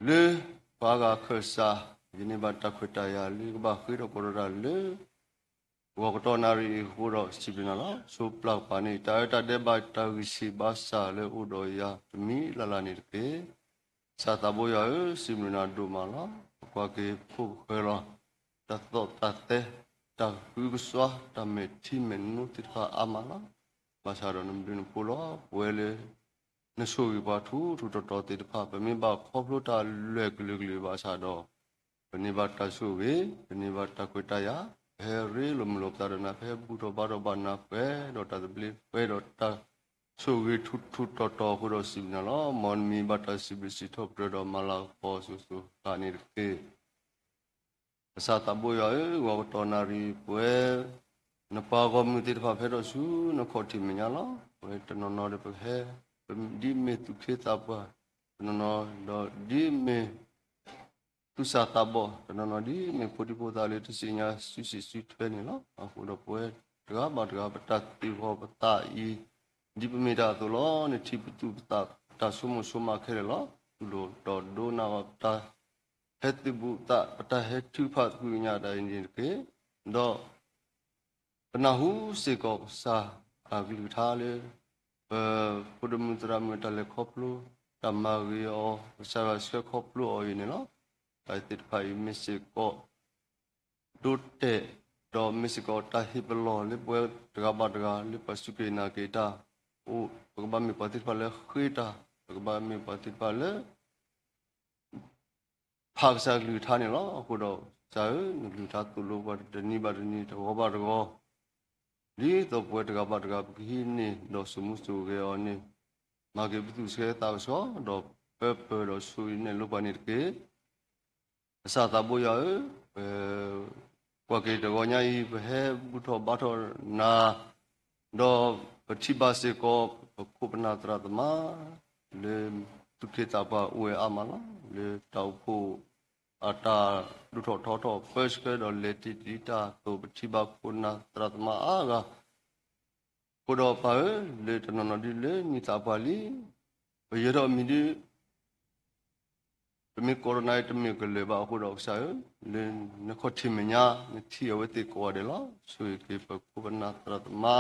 ဒီး လၢပှၤဂၤခၢၣ်စး ယန့ၢ်ဘၣ်တၢ်ခွဲးတၢ်ယာ်လၢ ကဘၣ်ဃ့ထီၣ်ကဒီးတၢ်လၢ ဂီၤကတီၢ်နၣ်ရံၣ်အံၤအဃိဒီး စံးဘျုးနၤလီၤ. ဆိပျၢ်ပှၤန့ၣ် တၢ်အၢတၢ်ဒဲးဘးတၢ်ဂံၢ်ဆံးဘါစၢ်လၢအိၣ်ဒီးယၤတမံၤလၢ်လၢ်န့ၣ်တက့ၢ်. ကစၢ်သးဘိယွၤဧၢ, စံးဘျုးနၤဒိၣ်မးလီၤ. ပကွၢ်က့ၤဖိၣ်ဃဲလီၤ တၢ်သီၣ်တၢ်သဲ တၢ်ဃုကစွါ တၢ်မဲာ်ထံမဲာ်နိသ့ၣ်တဖၣ်အါမးလီၤ. ဘၣ်ဆၣ်ဒီးနဘျုးနဖှိၣ်လီၤ. ပဝဲလၢ နဆိၣ်ဂ့ၤပှၤထူထူတီတီသ့ၣ်တဖၣ် ပမ့ၢ်ဘၣ်ခီဖျိတၢ်လၢာ်ကလုာ်ကလုာ်ဘၣ်ဆၣ်ဒီး ပန့ၢ်ဘၣ်တၢ်ဆိၣ်ဂ့ၤ, ပန့ၢ်ဘၣ်တၢ်ခွဲးတၢ်ယာ်, ပဟဲရ့လိာ်မုာ်လိာ်ပသးဒီးနၤ ပဟဲဘူၣ်ထီၣ်ဘါထီၣ်ဘၣ်နၤပှဲၤဒီးတၢ်သဘျ့ ပှဲၤဒီးတၢ်ဆိၣ်ဂ့ၤထူထူတီတီအဃိဒီးစံးဘျုးနၤလီၤ. မ်နမံၤဘၣ်တၢ်စံးဘျုးစံးထီၣ်ပတြၢၤဒီးမၤလၤကပီၤစိၤစိၤဃၣ်ဃၣ်န့ၣ်တက့ၢ်. ကစၢ်သးဘိယွၤဧၢ, ဂီၤကတီၢ်နၣ်ရံၣ်ပဝဲ နပှၤဂီၢ်မုၢ်သ့ၣ်တဖၣ်ဖဲဒီးဆူနခီၣ်ထံးမဲာ်ညါလီၤ. ပဝဲတနီၤနီၤဒီးပဟဲ ဒ်မ့ၢ်သူၣ်က့သးပှၢ်, တနီၤနီၤဒီးဒ်မ့ၢ် သူၣ်စၢ်သးဘီၣ်, တနီၤနီၤဒ်မ့ၢ်ဖိဒံဖိသၣ်လၢ တသ့ၣ်ညါစုစံၣ်စုထွဲန့ၣ်လီၤ. အဃိဒီးပဝဲတဂၤဘၣ်တဂၤ ပတၢ်သ့ၣ်ဂီၤပသးအံၤ ဒ်ပမ့ၢ်တၢ်အသိးလီၤ. နထံၣ်ပသူၣ်ပသးတၢ်ဆိကမိၣ်ဆိကမးခဲလၢာ်လီၤ. ပကဘၣ်သူၣ်ဒိၣ်တီၤဒိၣ်နၢ်ဂီၤ ပတၢ်ဟဲသုးဘူးသး ပတၢ်ဟဲထုကဖၣ်သကွံာ်ကညးတၢ်အံၤန့ၣ်တက့ၢ်. ဒီး ပနၢ်ဟူစ့ၢ်ကီးကစၢ်အကလုၢ်ကထါလၢ ပဖိဒိၣ်မုၣ်သရၣ်မုၣ်အတၢ်လဲၤခီဖျိ တၢ်မၤဂ့ၤအီၤ ကစၢ်ယွၤဆှၢခီဖျိအီၤအံၤန့ၣ်လီၤ. တၢ်သ့ၣ်တဖၣ်အံၤမ့ၢ်စ့ၢ်ကီး ဒိတဲာ် ဒီးမ့ၢ်စ့ၢ်ကီးတၢ်ဟ့ၣ်ပလီၢ်လၢပဝဲတဂၤဘၣ်တဂၤ လၢပှၤစူၢ်က့ၤနာ်က့ၤတၢ်အိၣ် ပကဘၣ်မ့ၢ်ပှၤသ့ၣ်တဖၣ်လၢဃ့တၢ်, ပကဘၣ်မ့ၢ်ပှၤသ့ၣ်တဖၣ်လၢ ဖးကစၢ်ကလုၢ်ကထါန့ၣ်လီၤ. အဃိဒီးကစၢ်ဧၢ, နကလုၢ်ကထါသိၣ်လိပှၤတနံၤဘၣ်တနံၤ တဂီၤဘၣ်တဂီၤ, ဒ်သိးပဝဲတဂၤဘၣ်တဂၤ ပကဟံးန့ၢ်ဒီးစိာ်မူစိာ်ဂဲၤအီၤန့ၣ်, မၤက့ၤပသူၣ်ဆၢသးကဆှီ, ဒီးပၢပၢၤဒီးဆိၣ်ဂ့ၤနဲၣ်လိပှၤန့ၣ်တက့ၢ်. ကစၢ်သးဘိယွၤဧၢ, ပကွၢ်က့ၤတဂီၤညါအံၤ ပဟဲဘူၣ်ထီၣ်ဘါထီၣ်နၤ, ဒီးပထံၣ်ဘၣ်စ့ၢ်ကီး ပခိၣ်ပနၢ်သရၣ်သမါ လၢသူၣ်က့သးပှၢ်အိၣ်ဝဲအါမးလီၤ. လၢတၢ်အိၣ်ဖှိၣ်အတၢ်ဒိၣ်ထီၣ်ထီထီၣ် ပၢဆှၢဒီးလဲၤတ့ၢ်တံာ်တၢ်အသိး ပထံၣ်ဘၣ်ခိၣ်နၢ်သရၣ်သမါအါဂၤ အဃိဒီးပၢ်ဧၢ, လၢတနီၤနီၤဒုလၢနံၣ်သးပှၢ်လံ, ပယၢၤထီၣ်မံၤဒု ပမ့ၢ်ကိးထီၣ်နၤတမ့ၢ်ကလၢၤဘၣ်အဃိဒီးကစၢ်ဧၢ, လၢနခီၣ်ထံးမဲာ်ညါ နထံၣ်အဝဲသ့ၣ်ကိးဂၤဒဲးလီၤ. ဆိၣ်ဂ့ၤက့ၤပခိၣ်ပနၢ်သရၣ်သမါ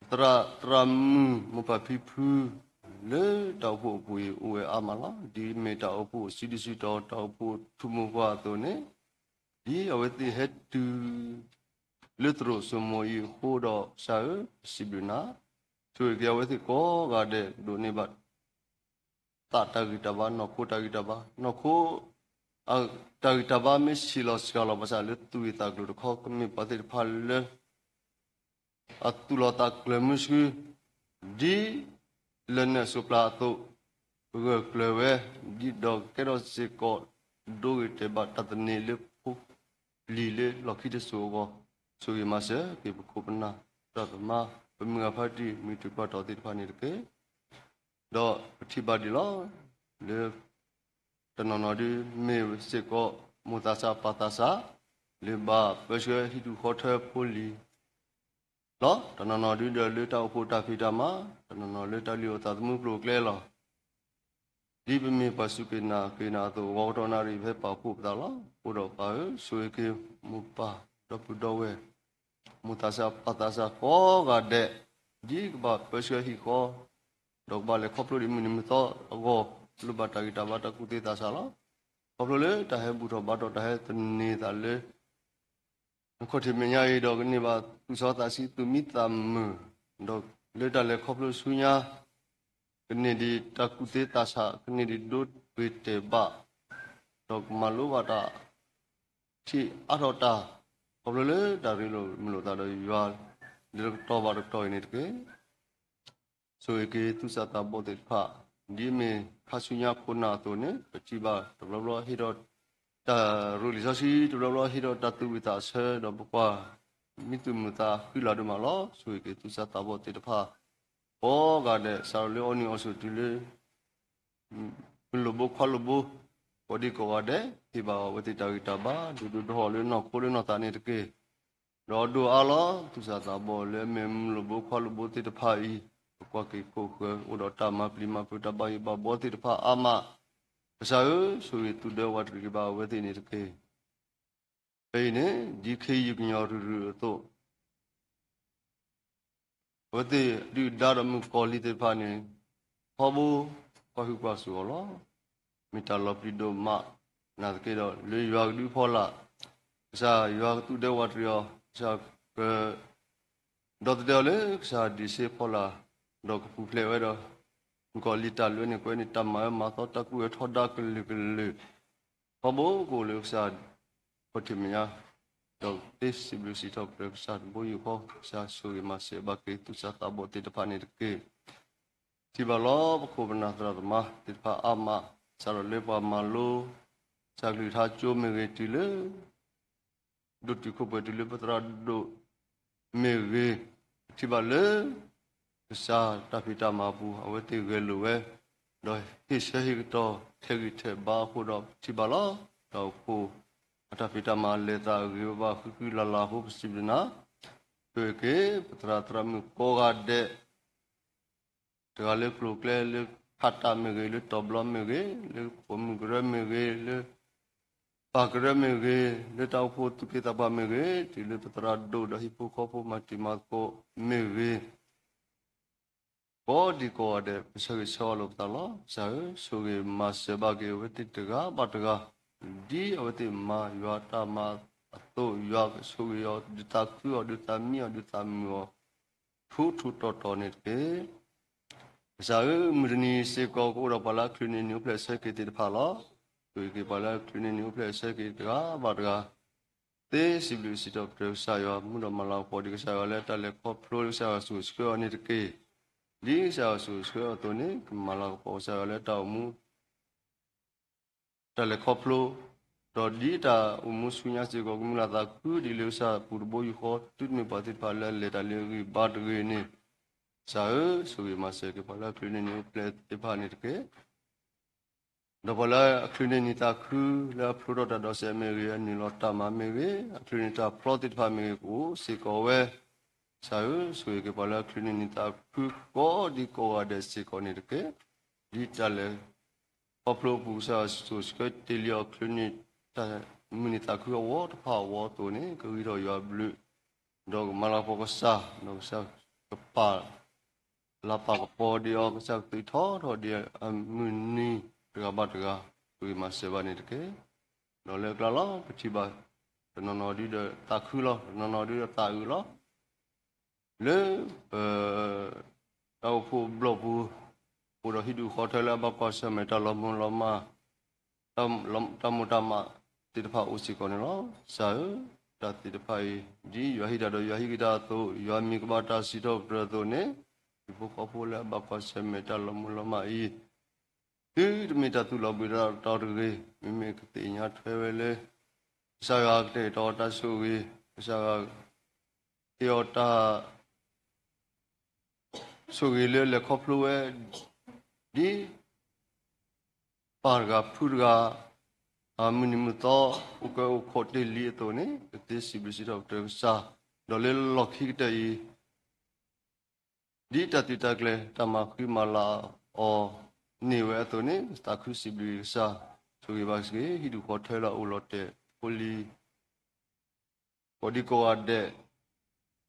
သရၣ်သရၣ်မုၣ် မိၢ်ပၢ်ဖံဖု လၢတၢ်အိၣ်ဖှိၣ်အပူၤအံၤအိၣ်ဝဲအါမးလီၤ. ဒ်မ့ၢ်တၢ်အိၣ်ဖှိၣ်စုဒုစုတီၤ တၢ်အိၣ်ဖှိၣ်ထူမိၢ်ပှၢ်အသိးန့ၣ်, ဒ်အဝဲသ့ၣ်ဟဲတုၤ လၢသရိာ်စိမိၤအံၤအဃိဒီးကစၢ်ဧၢ, ပစံးဘျုးနၤ, ဆိၣ်ဂ့ၤက့ၤအဝဲသ့ၣ်ကိးဂၤဒဲး ဒိးန့ၢ်ဘၣ် သးတၢ်ဂံၢ်တၢ်ဘါ နီၢ်ခိတၢ်ဂံၢ်တၢ်ဘါ နီၢ်ခိ တၢ်ဂံၢ်တၢ်ဘါမ့ၢ်ဆံးလီၤစှၤလီၤဘၣ်ဆၣ်လၢသူၣ်ဂ့ၢ်သးကျိၤတခီ ကမ့ၢ်ပှၤသ့ၣ်တဖၣ်လၢ အသူၣ်လီၤသးကျၢၤမုဆူ ဒ်လဲၤနုာ်အစိးပျၢအသိး ပဂၢၢ်ကျၢၤဝဲ ဒ်ဒီးကဲထီၣ်စ့ၢ်ကီး ဒိဂ့ၤတဲာ်ဘၣ်တၢ်သန့ၤလၢဖိပျံၤလၢလီၢ်ခံတစိၤအဂီၢ်, ဆိၣ်ဂ့ၤမၤစၢၤက့ၤပခိၣ်ပနၢ်သရၣ်သမါ ပမုၢ်ဂၤဖါတံၢ် မုၢ်တံၢ်ပှၤတီၤသ့ၣ်တဖၣ်န့ၣ်တက့ၢ်. ဒီးပထံၣ်ဘၣ်ဒံးလီၤ လၢ တနီၤနီၤဒု မ့ၢ်စ့ၢ်ကီး မိၢ်သးစၢ်ပၢ်သးစၢ် လၢဘၣ်ပၢဆှၢဟံၣ်ဒူၣ်ဃီထၢဖိလံၤလီၤ. တနီၤနီၤဒုဒီးလၢတၢ်အိၣ်ဖှိၣ်တၢ်ဖံးတၢ်မၤ, တနီၤနီၤလၢတၢ်လုၢ်အသးသမူကျိၤကျဲလီၤ. ဒ်ပမ့ၢ်ပှၤစူၢ်က့ၤနာ်က့ၤနၤအသိး ဂီၤကတီၢ်နၣ်ရံၣ် ပဟဲပာ်ဖှိၣ်ပသးလီၤ. အဃိဒီးပၢ်ဧၢ, ဆိၣ်ဂ့ၤက့ၤမိၢ်ပၢ်ဒီပုၢ်ဒီဝဲၢ် မိၢ်သးစၢ်ပၢ်သးစၢ်ကိးဂၤဒဲး, ဒ်ကဘၣ်ပၢဆှၢဟံၣ်ဃီ ဒီးကဘၣ်လဲၤခီဖျိဒံးမုၢ်နံၤမုၢ်သီအဂီၢ်, လိၣ်ဘၣ်တၢ်ဂံၢ်တၢ်ဘါတၢ်ကူၣ်သ့သးဆးလီၤ. ခီဖျိလၢတၢ်ဟဲဘူၣ်ထီၣ်ဘါထီၣ် တၢ်ဟဲသန့ၤသးလၢ နခီၣ်ထံးမဲာ်ညါအံၤဒီး ကန့ၢ်ဘၣ်သူၣ်စီသးဆံးသူၣ်မံသးမုာ်, ဒီးလၢတၢ်လဲၤခီဖျိဆူညါ ကန့ၢ်ဒံးတၢ်ကူၣ်သ့သးဆး, ကန့ၢ်ဒံးဒိဂ့ၤတဲာ်ဘၣ်, ဒီးကမၤလိဘၣ်တၢ် ထံၣ်အါထီၣ်တၢ် ခီဖျိလၢတၢ်ရ့လိာ်မုာ်လိာ်သးဒီးယွၤ လၢတကတီၢ်ဘၣ်တကတီၢ်အံၤန့ၣ်တက့ၢ်. ဆိၣ်ဂ့ၤက့ၤသူၣ်စၢ်သးဘီၣ်သ့ၣ်တဖၣ်, ဒ်မ့ၢ်ခါဆူညါခိၣ်နၢ်အသိးန့ၣ် ပထံၣ်ဘၣ်တဘျီဘျီဟ့ၣ်ဒီး တၢ်ရ့လံာ်စီဆှံ တဘျီဘျီဟ့ၣ်ဒီးတၢ်သူၣ်ဝံၣ်သးဆၢ ဒီးပကွၢ်မံသူၣ်မုာ်သးဃံလၤဒိၣ်မးလီၤ. ဆိၣ်ဂ့ၤက့ၤသူၣ်စၢ်သးဘီၣ်သ့ၣ်တဖၣ် ကိးဂၤဒဲး စးထီၣ်လၢအီနုၢ်အီဆိးတုၤလၢ မုၢ်လိၣ်ဘိခွါလိၣ်ဘိ ကိးဒံကိးဂၤဒဲး ဟ့ၣ်ဘၣ်အဝဲသ့ၣ်တၢ်ဂံၢ်တၢ်ဘါ ဒိၣ်ဒိၣ်ထီထီၣ်လၢနီၢ်ခိလၢနီၢ်သးန့ၣ်တက့ၢ်. ဒီးဒိၣ်အါလီၤ သူၣ်စၢ်သးဘီၣ်လၢအမ့ၢ်မုၢ်လိၣ်ဘိခွါလိၣ်ဘိသ့ၣ်တဖၣ်အံၤ ပကွၢ်က့ၤခိၣ်ဃၢၤ အိၣ်ဒီးတၢ်မၤပျံၤမၤဖုးတၢ်ဘၣ်ယိၣ်ဘၣ်ဘှီသ့ၣ်တဖၣ်အါမး, ကစၢ်ဧၢ, ဆိၣ်ဂ့ၤသူၣ်ဒၢဝးတရံးက့ၤဘၣ်အဝဲသ့ၣ်န့ၣ်တက့ၢ်. ဖဲအံၤန့ၣ် ဒ်ခ့ယုၢ်ကညီၤရုၢ်ရုၢ်အသိး အဝဲသ့ၣ်ဒုၣ်ဒါဒီးမုၣ်ကီၤလံၤသ့ၣ်တဖၣ်န့ၣ် ထီဘိ ကွၢ်ဟုၣ်ကွၢ်စူၣ်အီၤလီၤ. မ့ၢ်တၢ်လီၤပျံၤဒိၣ်မး နာ်သက့ဒီး လၢယွၤကဒုးဖီလာ် ကစၢ်ယွၤကသူၣ်ဒၢဝးတရံးအီၤ ကစၢ်က ဒီသဒၢအီၤလၢကစၢ်ဒံးစ့ဖီလာ် ဒီးကပူၤဖျဲးဝဲဒီး မုၣ်ကီၤလံၤတၢ်လုၢ်န့ၣ် ကွဲးန့ၢ်တၢ်မၤအၢမၤသီတၢ်ကူၣ်အၢထီဒါကလုာ်ကလုာ် ထီဘိကအိၣ်လၢကစၢ် ခီၣ်ထံးမဲာ်ညါ ဒီးသ့စံးဘျုးစံးထီၣ်ပတြၢၤကစၢ်တဘိယူၢ်ဃီ ကစၢ်ဆိၣ်ဂ့ၤမၤစၢၤဘၣ်က့ၤသူၣ်စၢ်သးဘီၣ်သ့ၣ်တဖၣ်န့ၣ်တက့ၢ်. ထံၣ်ဘၣ်လီၤပခိၣ်ပနၢ်သရၣ်သမါသ့ၣ်တဖၣ်အါမး စးထီၣ်လၢပှၤမၤလိ ကစၢ်ကလုၢ်ကထါကၠိမ့ၢ်ဂ့ၤ တုၤလၢ ဒိၣ်တုာ်ခိၣ်ပှဲၤတုၤလၢပသရၣ်ဒိၣ်မ့ၢ်ဂ့ၤ, ပထံၣ်ဘၣ်လၢ ကစၢ်တၢ်ဖံးတၢ်မၤအပူၤ အဝဲသ့ၣ်ဂဲၤလိာ်ဝဲ, ဒီးဟ့ၣ်ဆၢဟ့ၣ်ကတီၢ် ထဲးဂံၢ်ထဲးဘါအဃိဒီး ပထံၣ်ဘၣ်လီၤ. တၢ်အိၣ်ဖှိၣ် အတၢ်ဖံးတၢ်မၤအလဲၤသးအဂ့ၤဘၣ်ဘၣ်ဃုဃုလၤလၤအဃိ ပစံးဘျုးနၤ, ဆိၣ်ဂ့ၤက့ၤ ပသရၣ်သရၣ်မုၣ်ကိးဂၤဒဲး တဂၤလၢကျိၤကျဲလၢ လၢခးတၢ်မ့ၢ်ဂ့ၤ, လၢတီၤဘျီမ့ၢ်ဂ့ၤ, လၢပိာ်မုၣ်ကရၢမ့ၢ်ဂ့ၤ, လၢပၢ်ကရၢမ့ၢ်ဂ့ၤ, လၢတၢ်အိၣ်ဖှိၣ်သူၣ်က့သးပှၢ်မ့ၢ်ဂ့ၤ, တုၤလၢပသရၣ်ဒိၣ်ဒီးဟံၣ်ဖိဃီဖိမၤတံၤမၤသကိးမ့ၢ်ဂ့ၤ, ကိးဒံကိးဂၤဒဲး ပဆၢဂ့ၤဆၢဝါလိာ်ပသးလီၤ. ကစၢ်ဧၢ, ဆိၣ်ဂ့ၤမၤစၢၤဘၣ်က့ၤအဝဲသ့ၣ်တဂၤဘၣ်တဂၤ, ဒ်အဝဲသ့ၣ်မၤယွၤတၢ်မၤအသိး, ယွၤကဆိၣ်ဂ့ၤအီၤ, ဒုးသးခုအီၤ, ဒုးသးမံအီၤ, ဒုးသးမုာ်အီၤ ထူထူတီတီန့ၣ်တက့ၢ်. ကစၢ်ဧၢ, မုၢ်တနံၤစ့ၢ်ကီး ကအိၣ်ဒီးပှၤလၢအချုးန့ၢ်နံၤအိၣ်ဖျဲၣ်ဆၢက့ၤသ့ၣ်တဖၣ်လီၤ. ဆိၣ်ဂ့ၤက့ၤပှၤလၢအချုးန့ၢ်နံၤအိၣ်ဖျဲၣ်ဆၢက့ၤတဂၤဘၣ်တဂၤ, သ့စံးဘျုးစံးထီၣ်ပတြၢၤကစၢ်ယွၤ, မူဒီးမၤလၤကပီၤဒံးကစၢ်ယွၤလၢတၢ်လဲၤခီဖျိလၢကစၢ်ယွၤဆိၣ်ဂ့ၤဆှၢအီၤန့ၣ်တက့ၢ်. ဒ်ကစၢ်ယွၤဆိၣ်ဂ့ၤဆှၢအီၤအသိးန့ၣ် ကမၤလၤကပီၤကစၢ်ယွၤလၢတၢ်အိၣ်မူ တၢ်လဲၤခီဖျိ, ဒီးဒ်တၢ်အိၣ်မူဆူညါစ့ၢ်ကီး ကမုၢ်လၢ်သးခုဒံးလၢကစၢ်ပူၤတဘိယူၢ်ဃီ သုတမ့ၢ်ပှၤသ့ၣ်တဖၣ်လၢအလဲၤတၢ်လၢအဂံၢ်ဘါတဂ့ၤန့ၣ်, ကစၢ်ဧၢ, ဆိၣ်ဂ့ၤမၤစၢၤက့ၤပှၤလၢအချုးန့ၢ်နံၤအိၣ်ဖျဲၣ်သ့ၣ်တဖၣ်န့ၣ်တက့ၢ်. ဒီးပှၤလၢအချုးန့ၢ်နံၤသးခု လၢအဖျိထီၣ်တၢ်ဒိးစဲးမ့ၢ်ဂ့ၤ, အနုာ်လီၤတၢ်မၤမ့ၢ်ဂ့ၤ, အချုးန့ၢ်တၢ်ဖျီသ့ၣ်တဖၣ်မ့ၢ်ဂ့ၤ ကအိၣ်စ့ၢ်ကီးဝဲ, ကစၢ်ဧၢ, ဆိၣ်ဂ့ၤက့ၤပှၤလၢအချုးန့ၢ်နံၤသးခုကိးဒံကိးဂၤဒဲးစ့ၢ်ကီးန့ၣ်တက့ၢ်. ဒ်တၢ်လဲၤခီဖျိအပူၤ ကစၢ်ယွၤဆိၣ်ဂ့ၤဆှၢတ့ၢ်လံအီၤ ချုးန့ၢ်တၢ်မုၢ်နံၤသးခုအဝီတဖၣ်အဝီအသိးန့ၣ် ကဂံၢ်ထီၣ်ယွၤအဘျုး, ဒီးကမၤလၤကပီၤကစၢ်, ဒီးကစၢ်ကပာ်လၤပာ်ကပီၤဒံးအီၤ, ကစၢ်ကသုးထီထီၣ်ဒံးအမုၢ်နံၤတဂၤဘၣ်တဂၤ, ဆိၣ်ဂ့ၤမၤစၢၤဘၣ်န့ၣ်တက့ၢ်. ဒီးလၢအကျါလီၤ ပထံၣ်ဘၣ် တနီၤနီၤဒုဒီးသးခုလီၤ, တနီၤနီၤဒုဒီးသးအုးလီၤ. လၢပတၢ်အိၣ်ဖှိၣ်ဘျီၣ်ပူၤ အိၣ်ဒီးဟံၣ်ဒူၣ်ဃီထၢလၢအဘၣ်ကွၢ်ဆၢၣ်မဲာ်တၢ်လီၤမူလီၤမၢ်, တၢ်မိၢ်တၢ်မးသ့ၣ်တဖၣ်အိၣ်စ့ၢ်ကီးန့ၣ်လီၤ. ကစၢ်ဧၢ, တၢ်သ့ၣ်တဖၣ်အံၤ ဒ်ယွၤဟ့ၣ်တၢ်ဒီးယွၤဟ့ၣ်က့ၤတၢ်အသိး, ယွၤမ့ၢ်ကဘၣ်တၢ်စံးထီၣ်ပတြၢၤအသိးန့ၣ်, ဟံၣ်ဖိဃီဖိလၢအဘၣ်ကွၢ်ဆၢၣ်မဲာ်တၢ်လီၤမူလီၤမၢ်အံၤ သုတမ့ၢ်တၢ်သူၣ်လီၤဘှံးလီၤတီၤတဂ့ၤ, မ့မ့ၢ်ကသ့ၣ်ညါထွဲဝဲလၢ ကစၢ်ယွၤကတဲာ်ကတီၤတၢ်ဆိၣ်ဂ့ၤ, ကစၢ်ယွၤဟ့ၣ်အီၤတၢ်ဆိၣ်ဂ့ၤလၢလဲၤခီဖျိဝဲ, ဒ်ပၢ်တဂၤဖုတဂၤ မုၢ်နံၤမုၢ်သီ အိၣ်ကဲအိၣ်ခိးတ့ၢ်လံအသိးန့ၣ် ကသ့စံးဘျုးစံးထီၣ်ပတြၢၤကစၢ်, ဒီးလၢလီၢ်ခံကတၢၢ်အံၤ ဒ်တၢ်သုးတၢ်ကျဲၤ တၢ်မၤဃံမၤလၤအီၤန့ၢ်ဝဲအသိးန့ၣ် သးခုစံးဘျုးကစၢ်, ဆိၣ်ဂ့ၤဘၣ်က့ၤ ဟံၣ်ဒူၣ်ဃီထၢလၢအအိၣ်လီၤတဲာ်ဖိလံၤ ကိးဒံကိးဂၤဒဲး, တၢ်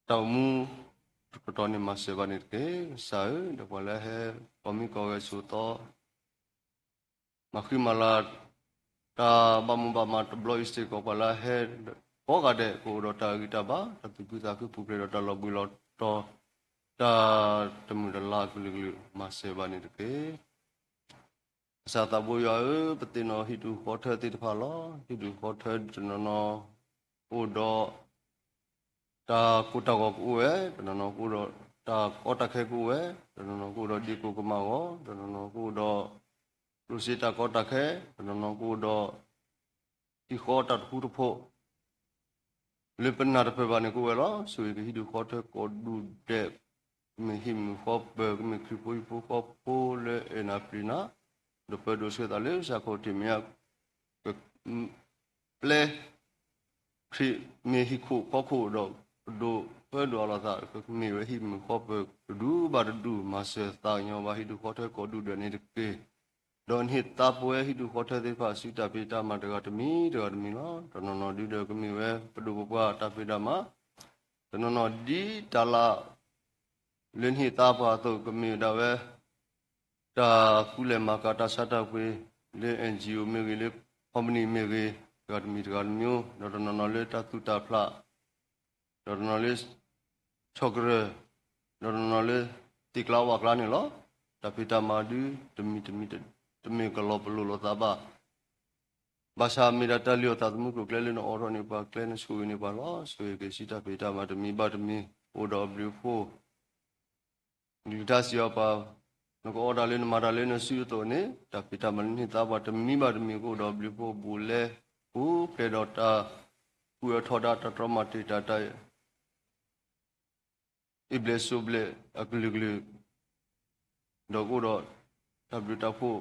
အိၣ်မူတကတီၢ်န့ၣ် မၤစၢၤဘၣ်န့ၣ်တက့ၢ်. ကစၢ်ဧၢ, ဒီးပှၤလၢဟဲကီၢ်မံကီၢ်ဂဲၤဆိးသီ မၤဃံမၤလၤ တၢ်ဘၣ်မူဘၣ်မၤတဘျီအံၤစ့ၢ်ကီး ပှၤလၢဟဲကိးဂၤဒဲး ကအိၣ်ဒီးတၢ်ဂံၢ်တၢ်ဘါ, တၢ်သူၣ်ခုသးခုပူၤဖျဲးဒီးတၢ်လီၤဘှံးလီၤတီၤ, တၢ်တမုာ်တလၤအကလုာ်ကလုာ် မၤစၢၤဘၣ်န့ၣ်တက့ၢ်. ကစၢ်သးဘိယွၤဧၢ, ပသ့ၣ်နီၣ်ဟံၣ်ဒူၣ်ဃီထၢသ့ၣ်တဖၣ်လီၤ. ဟံၣ်ဒူၣ်ဃီထၢတနီၤနီၤ အိၣ်ဒီး တၢ်ကိၢ်တၢ်ဂီၤကအိၣ်ဝဲ, တနီၤနီၤကအိၣ်ဒီးတၢ်ကီတၢ်ခဲကအိၣ်ဝဲ, တနီၤနီၤကအိၣ်ဒီးဒ့ကိၢ်ကမၣ်ဂီၤ, တနီၤနီၤကအိၣ်ဒီး ကျိၣ်စ့တၢ်ကီတၢ်ခဲ, တနီၤနီၤကအိၣ်ဒီး ဟံၣ်ဃီတၢ်တဃူတဖိး လၢပနၢ်တပၢၢ်ဘၣ်န့ၣ်ကအိၣ်ဝဲလီၤ. ဆိၣ်ဂ့ၤက့ၤဟံၣ်ဒူၣ်ဃီထၢကိးဒူၣ်ဒဲး, ကမ့ၢ်ဟံၣ်မုာ်ဃီပၢၤ, ကမ့ၢ်ခရံာ်ဖိဟံၣ်ဖိဃီဖိလၢအဲၣ်နၤပျံၤနၤ, ဒီးပၢဒိၣ်ဆှၢသးလၢကစၢ်ခီၣ်ထံးမဲာ်ညါ ပျဲ ခရံာ်မ့ၢ်ဟံၣ်ခိၣ်ဖီခိၣ်ဒီး ပဒိၣ်ပၢဒိၣ်အလီၤသး ကမ့ၢ်ဝဲဟံၣ်မုာ်ဃီပၢၤတဒူၣ်ဘၣ်တဒူၣ် မၤစၢၤသးကညီၤဘၣ်ဟံၣ်ဒူၣ်ဃီထၢကိးဒူၣ်ဒဲးန့ၣ်တက့ၢ်. ဒီးနဟ့ၣ်သါပဝဲဟံၣ်ဒူၣ်ဃီထၢသ့ၣ်တဖၣ် စုတၢ်ဖံးတၢ်မၤတဂၤတမံၤတဂၤတမံၤလီၤ. တနီၤနီၤဒုဒီးကမ့ၢ်ဝဲပဒိၣ်ပပှၢ်တၢ်ဖံးတၢ်မၤ, တနီၤနီၤဒ်တၢ်လၢ လၢနဟ့ၣ်သါပှၤအသိး ကမ့ၢ်ဝဲဒၣ်ဝဲ တၢ်ကူလဲၤမၤကၤတၢ်ဆါတၢ်ပှ့ၤ လၢ N G O မ့ၢ်ဂ့ၤ လၢ company မ့ၢ်ဂ့ၤ တဂၤတမံၤတဂၤတမံၤ, ဒီးတနီၤနီၤလၢတၢ်သူၣ်တၢ်ဖျး, ဒီးတနီၤလၢ ဆီၣ်ကရၢၢ်, ဒီးတနီၤနီၤလၢ သ့ၣ်ကျါဝၣ်ကျါန့ၣ်လီၤ. တၢ်ဖံးတၢ်မၤဒု တမံၤတမံၤ တမ့ၢ်ကလီၤပလိာ်လိာ်သးဘၣ် ဘၣ်ဆၣ်မ့ၢ်ဒၣ်တၢ်လုၢ်အီၣ်သးသမူကျိၤကျဲလၢနအိးထီၣ်န့ၢ်ပှၤကျဲ နဆိၣ်ဂ့ၤန့ၢ်ပှၤလီၤ. ဆိၣ်ဂ့ၤက့ၤစုတၢ်ဖံးတၢ်မၤတမံၤဘၣ်တမံၤ အိၣ်ဒီးအဘျုးအဖှိၣ် ကလုၢ်ကထါစံးအီၤပှၤ, နကအိၣ်တၢ်လၢနမၤတၢ်လၢနစုအသိးန့ၣ် တၢ်ဖံးတၢ်မၤလၢနဟ့ၣ်သါပှၤတမံၤဘၣ်တမံၤ ကအိၣ်ဒီးအဘျုးအဖှိၣ်ဘူးလဲ ပူၤဖျဲးဒီးတၢ်ကူၣ်အၢထီဒါ တၢ်တြီမၤတံာ်တာ် တၢ် အ့ၣ်ဘျဲၣ်စိဘျဲၣ်အကလုာ်ကလုာ်, ဒီးကအိၣ်ဒီးတၢ်ဘျုးတၢ်ဖှိၣ်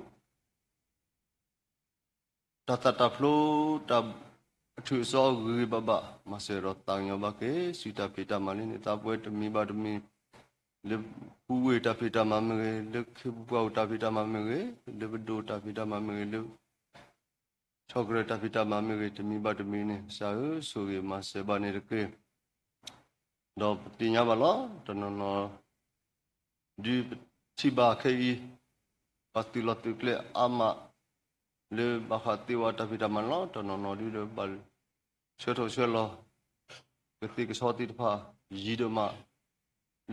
တၢ်သးတၢ်ဖျိ တၢ်အထုးအစီအဂ့ၤဂ့ၤဘၣ်ဘၣ် မၤစၢၤဒီးသးကညီၤဘၣ်က့ၤ စုတၢ်ဖံးတၢ်မၤလၢနဟ့ၣ်သါပဝဲတမံၤဘၣ်တမံၤ, လၢပူၤဝ့ၢ်တၢ်ဖံးတၢ်မၤမ့ၢ်ဂ့ၤ, လၢခ့ပူၤပှၢ်ပူၤတၢ်ဖံးတၢ်မၤမ့ၢ်ဂ့ၤ, လၢပဒိၣ်တၢ်ဖံးတၢ်မၤမ့ၢ်ဂ့ၤ, လၢ ဆီၣ်ကရၢၢ်တၢ်ဖံးတၢ်မၤမ့ၢ်ဂ့ၤ, တမံၤဘၣ်တမံၤန့ၣ် ကစၢ်ဧၢ, ဆိၣ်ဂ့ၤမၤစၢၤဘၣ်န့ၣ်တက့ၢ်. ဒီးပသ့ၣ်ညါဘၣ်လီၤ, တနီၤနီၤ ဒ်ပထံၣ်ဘၣ်ခဲအံၤ, ပှၤသုးလီၤသုးကျဲအါမး လၢဘၣ်ဃးသ့ဝဲတၢ်ဖံးတၢ်မၤန့ၣ်လီၤ. တနီၤနီၤဒ်ဒီးဘၣ်ဆှၢထီၣ်ဆှၢလီၤ ကသ့ၣ်ကဆီသ့ၣ်တဖၣ် ယံၤဒိၣ်မး,